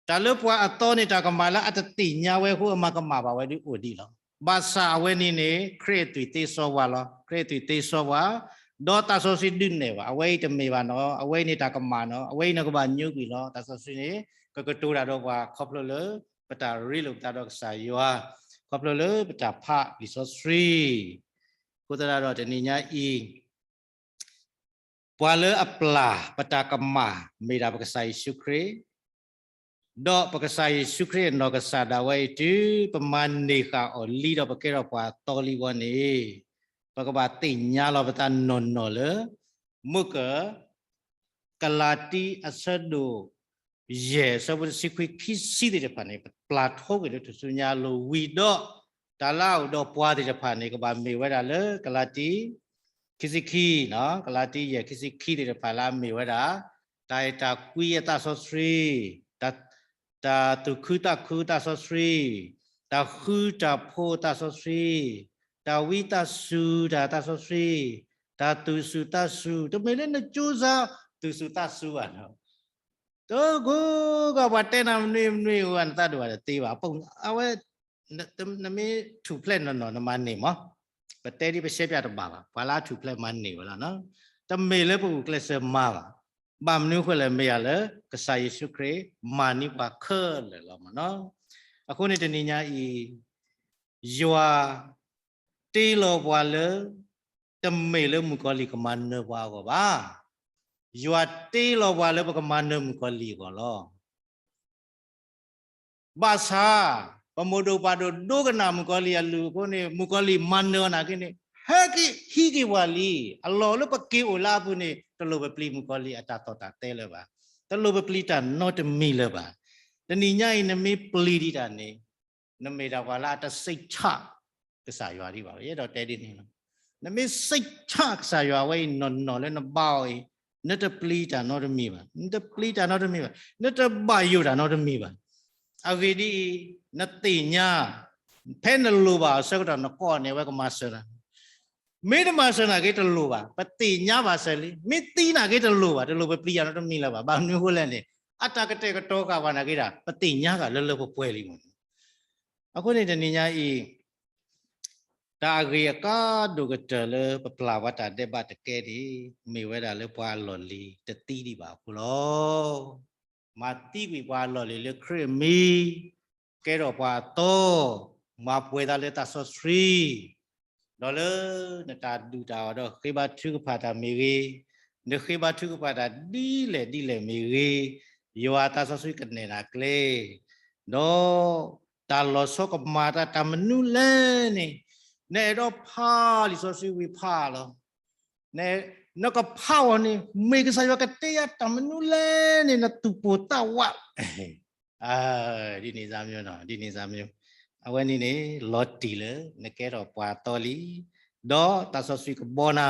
တၢ်လၢပှၤအသီန့ၣ် တၢ်ကမၣ်လၢအတသ့ၣ်ညါဝဲအဃိ အမၤကမၣ်ဘၣ်ဝဲဒုးအိၣ်ဒံးလီၤ. ဘၣ်ဆၣ်အဝဲန့ၣ်န့ၣ် ခရံာ်အသွံၣ်သ့စီဝါလီၤ. ခရံာ်အသွံၣ်သ့စီဝါ, ဒီးသးစီဆှံဒုးနဲၣ်ဘၣ်, အဝဲအံၤတမ့ၢ်ဘၣ်နီၤ, အဝဲအံၤန့ၣ်တၢ်ကမၣ်နီၤ, အဝဲအံၤန့ၣ်ကဘၣ်ညိကွံာ်လီၤ. သးစီဆှံန့ၣ် ကကတိၤတၢ်ဒီးပှၤခီဖျိလၢ ပတၢ်ရ့လိာ်ပသးဒီးကစၢ်ယွၤ, ခီဖျိလၢပတၢ်ဖးလံာ်စီဆှံ အဃိသတးဒီးတနံၤညါအံၤ ပှၤလၢအပျၢ်ပတၢ်ကမၣ် မ့ၢ်ဒၣ်ပကစၢ်ယ့ၣ်ၡူးခရံာ်, ဒီးပကစၢ်ယ့ၣ်ၡူးခရံာ်အနီၢ်ကစၢ်ဒၣ်ဝဲအံၤ တုၤပမၤန့ၢ်ဃာ်အီၤလံဒီး ပကဲထီၣ်ပှၤအသီလံအဂီၢ်န့ၣ်, ပကဘၣ်သ့ၣ်ညါလီၤပသးနီၢ်နီၢ်လၢ မုၢ်က ကလၤတံ အဆၢဒိၣ်ယဲၢ် အဆၢဖိတဆံခွံ ခံဆံသ့ၣ်တဖၣ်န့ၣ် ပပျၢ်ထီကွံာ်လၢထူၣ်စုညါအလိၤဝံၤဒီး တၢ်လၢအအိၣ်ဒီးပှၤသ့ၣ်တဖၣ်န့ၣ် ကဘၣ်မ့ၢ်ဝဲဒၣ်လၢကလၤတံ ခံဆံခံ, ကလၤတံ ယဲၢ် ခံဆံခံသ့ၣ်တဖၣ်လၢအမ့ၢ်ဝဲဒၣ် တၢ်အဲၣ်တၢ်ကွံအသးစီဆှံ, တၢ်သူၣ်ခုသးခုအသးစီဆှံ, တၢ်ဃူတၢ်ဖိးအသးစီဆှံ, တၢ်ဝံသးစူၤတၢ်အသးစီဆှံ, တၢ်သူၣ်စူၤသးစူၤ, တမ့ၢ်လၢနကၠိစါ သူၣ်စူၤသးစူၤဘၣ်နီၤ. တကိးဂၤပှၤတဲနၤမနုၤမနုၤ နသးဒိၣ်ဘၣ်တသ့ဘၣ်. အဝဲ နမ့ၢ်ထူၣ်ဖျဲၣ်နီၢ်နီၢ် နမၤန့ၢ်မး, ပတဲဒ်ပရှဲပၠးတဘၣ်ဘၣ်, ပှၤလၢအထူၣ်ဖျဲၣ်မၤန့ၢ်ဝဲလီၤ. တမ့ၢ်လၢပဂုာ်ကျဲးစၢးမၤဘၣ်. ဘၣ်မနုၤအဃိလဲၣ်, မ့ၢ်ယၤလၢ ကစၢ်ယ့ၣ်ၡူးခရံာ်မၤန့ၢ်ပှၤခဲလၢာ်လီၤမးနီၤ. အဃိန့ၣ်တနံၤညါအံၤ ယွၤတ့လီၤပှၤလၢ တမ့ၢ်လၢမုၣ်ကီၤလံၢ်ကမၤနၢၤပှၤအဂီၢ်ဘၣ်. ယွၤတ့လီၤပှၤလၢပကမၤနၢၤမုၣ်ကီၤလံၢ်အဂီၢ်လီၤ. ဘၣ်ဆၣ် ပမိၢ်ဒိၣ်ပၢ်ဒိၣ်ဒိကနၣ်မုၣ်ကီၤလံၢ်အလုၢ်အဃိန့ၣ် မုၣ်ကီၤလံၢ်မၤနၢၤအီၤနာ်က့န့ၣ် ဟဲက့ၤဟံးက့ၤပှၤလံ. အလီၢ်လၢပက့ၤအိၣ်လၢအပူၤန့ၣ် တလိၣ်ပပျံၤမုၣ်ကီၤလံၢ်အတၢ်သီၣ်တၢ်သဲလၢၤဘၣ်. တလိၣ်ပပျံၤတၢ်နီတမံၤလၢၤဘၣ်. တနံၤညါအံၤ နမ့ၢ်ပျံၤဒံးတၢ်န့ၣ် နမ့ၢ်ဒၣ်ပှၤလၢအတစိတ်ချ ကစၢ်ယွၤဒံးဘၣ်. ယအဲၣ်ဒိးတဲဒ်န့ၣ်လီၤ. နမ့ၢ်စိတ်ချကစၢ်ယွၤဝဲအံၤနီၢ်နီၢ်လၢနဘါအီၤအံၤ နတပျံၤတၢ်နီတမံၤဘၣ်. နတပျံၤတၢ်နီတမံၤဘၣ်. နတဘၣ်ယိၣ်တၢ်နီတမံၤဘၣ်. အဂ့ၢ်ဒ်အံၤ, နသ့ၣ်ညါ ဖဲနလိၣ်ဘၣ်အဆၢကတီၢ် နကိးန့ၢ်ဝဲကမၤစၢၤနၤ မ့ၢ်တမၤစၢၤနာ်က့တလိၣ်ဘၣ်, ပသ့ၣ်ညါဘၣ်စၢၤလံ. မ့ၢ်သံနာ်က့တလိၣ်ဘၣ်, တလိၣ်ပပျံၤယၤနီတမံၤလၢၤဘၣ်. ဘၣ်မနုၤအဃိလဲၣ်န့ၣ်, အတၢ်ကတဲာ်ကတီၤဃာ်ပှၤနာ်က့ဒၣ် ပသ့ၣ်ညါဃာ်လၢလၢပှဲၤပှဲၤလံမး. အဃိန့ၣ်တနံၤညါအံၤ, တၢ်အဂ့ၢ်အကါဒိၣ်ကတၢၢ်လၢပပျၢ်ပှၤတၢ်ဒဲးဘးတကဲန့ၣ်, မ့ၢ်ဝဲဒၣ်လၢပှၤအလီၢ်လံၤတသံဒံးဘၣ်အဃိလီၤ. မၤသံကွံာ်ပှၤအလီၢ်လံၤလၢခရံာ်အမံၤ, ကဲထီၣ်ပှၤအသီ, မၤပှဲၤသးလၢသးစီဆှံ, ဒီးလၢနတၢ်ဒုၣ်တၢ်အီၣ်ဒီးဃ့ဘါထုကဖၣ်တၢ်မ့ၢ်ဂ့ၤ, နဃ့ဘါထုကဖၣ်တၢ်ဒ်လဲၣ်ဒ်လဲၣ်မ့ၢ်ဂ့ၤ, ယွၤသးစီဆှံကနဲၣ်နၤကျဲ, ဒီးတၢ်လီၤဆီကမၤတၢ်တၢ်မနုၤလဲၣ်န့ၣ်, နအဲၣ်ဒိးဖးလံာ်စီဆှံဝံၤဖးလီၤ. န နကဖးအီၤန့ၣ် မ့ၢ်ကစၢ်ယွၤကတဲယၤတၢ်မနုၤလဲၣ်န့ၣ် နသူၣ်ပိၢ်သးဝး ဒ်န့ၣ်စၢ်မၠိ ဒ်န့ၣ်စၢ်မၠိ အဝဲန့ၣ်န့ၣ် လီၤတံၢ်လၢ နကဲထီၣ်ပှၤအသီလံ, ဒီးသးစီဆှံကဘီန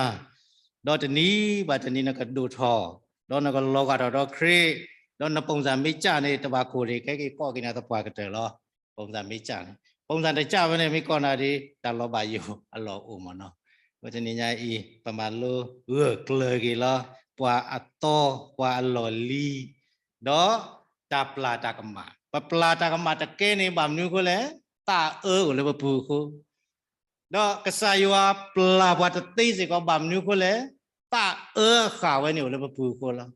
ၤ, ဒီးတနံၤဘၣ်တနံၤနကဒိၣ်ထီၣ်, ဒီးနကလီၤဂာ်ထီၣ်ဒီးခရံာ်, ဒီးနပုံစံမ့ၢ်ကၠၢ်န့ၣ် တဘၣ်ကိၢ်န့ၣ် ကဲက့ၤကိးက့ၤနၤသပှၢ်ကတၢၢ်လီၤ. ပုံစံမ့ၢ်ကၠၢ်န့ၣ် ပုံစံတကၠၢ်ဝဲန့ၣ် မ့ၢ်ကိးနၤဒီး တၢ်လီၤဘၣ်ယိၣ်အလီၢ်အိၣ်မးနီၤ. ဝဲတနံၤညါအံၤ ပမၤလိဂၢၢ်ကျၢၤက့ၤလီၤ ပှၤအသီ ပှၤအလီၢ်လံၤ ဒီးတၢ်ပျၢ်တၢ်ကမၣ်. ပပျၢ်တၢ်ကမၣ်တကဲန့ၣ် ဘၣ်မနုၤအဃိလဲၣ်, သးအၢအိၣ်လၢပပူၤအဃိ, ဒီးကစၢ်ယွၤပျၢ်ပှၤတသ့စ့ၢ်ကီး ဘၣ်မနုၤအဃိလဲၣ်, သးအၢအဃၢ်ဝဲန့ၣ်အိၣ်လၢပပူၤအဃိလီၤ.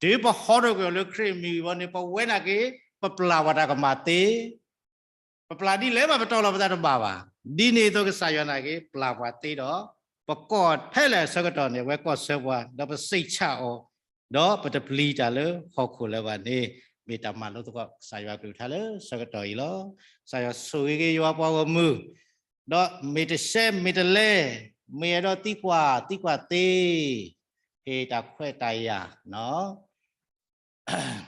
တုၤပဟီထီၣ်ကွံာ်အီၤလၢခရံာ်အမံၤအဂီၢ်န့ၣ် ပဝဲနာ်က့ ပပျၢ်ပှၤတၢ်ကမၣ်သ့ ပပျၢ်ဒ်လဲၣ်ဘၣ် ပတီၢ်လီၤပသးတဘၣ်ဘၣ်. ဒ်န့ၣ်အသိးကစၢ်ယွၤနာ်က့ ပျၢ်ပှၤသ့ဒီး ပကီၢ်ဖဲလဲၣ်အဆၢကတီၢ်န့ၣ် အဝဲကီၢ်ဆၢပှၤ ဒီးပစံးဆၣ်အီၤ, ဒီးပတပျံၤတၢ်လၢဟီၣ်ခိၣ်လၢၤဘၣ်န့ၣ် မ့ၢ်တၢ်မၤလိသကိးကစၢ်ယွၤကလုၢ်ကထါလၢဆၢကတီၢ်အံၤလီၤ. ကစၢ်ယွၤဆိၣ်ဂ့ၤက့ၤယွၤပှၤဂီၢ်မုၢ်, ဒီးမ့ၢ်တရှဲမ့ၢ်တလဲ, မ့ၢ်အဲၣ်ဒိးသံကွၢ် သံကွၢ်သ့, ဟ့ၣ်တၢ်ခွဲးတၢ်ယာ်နီၤ.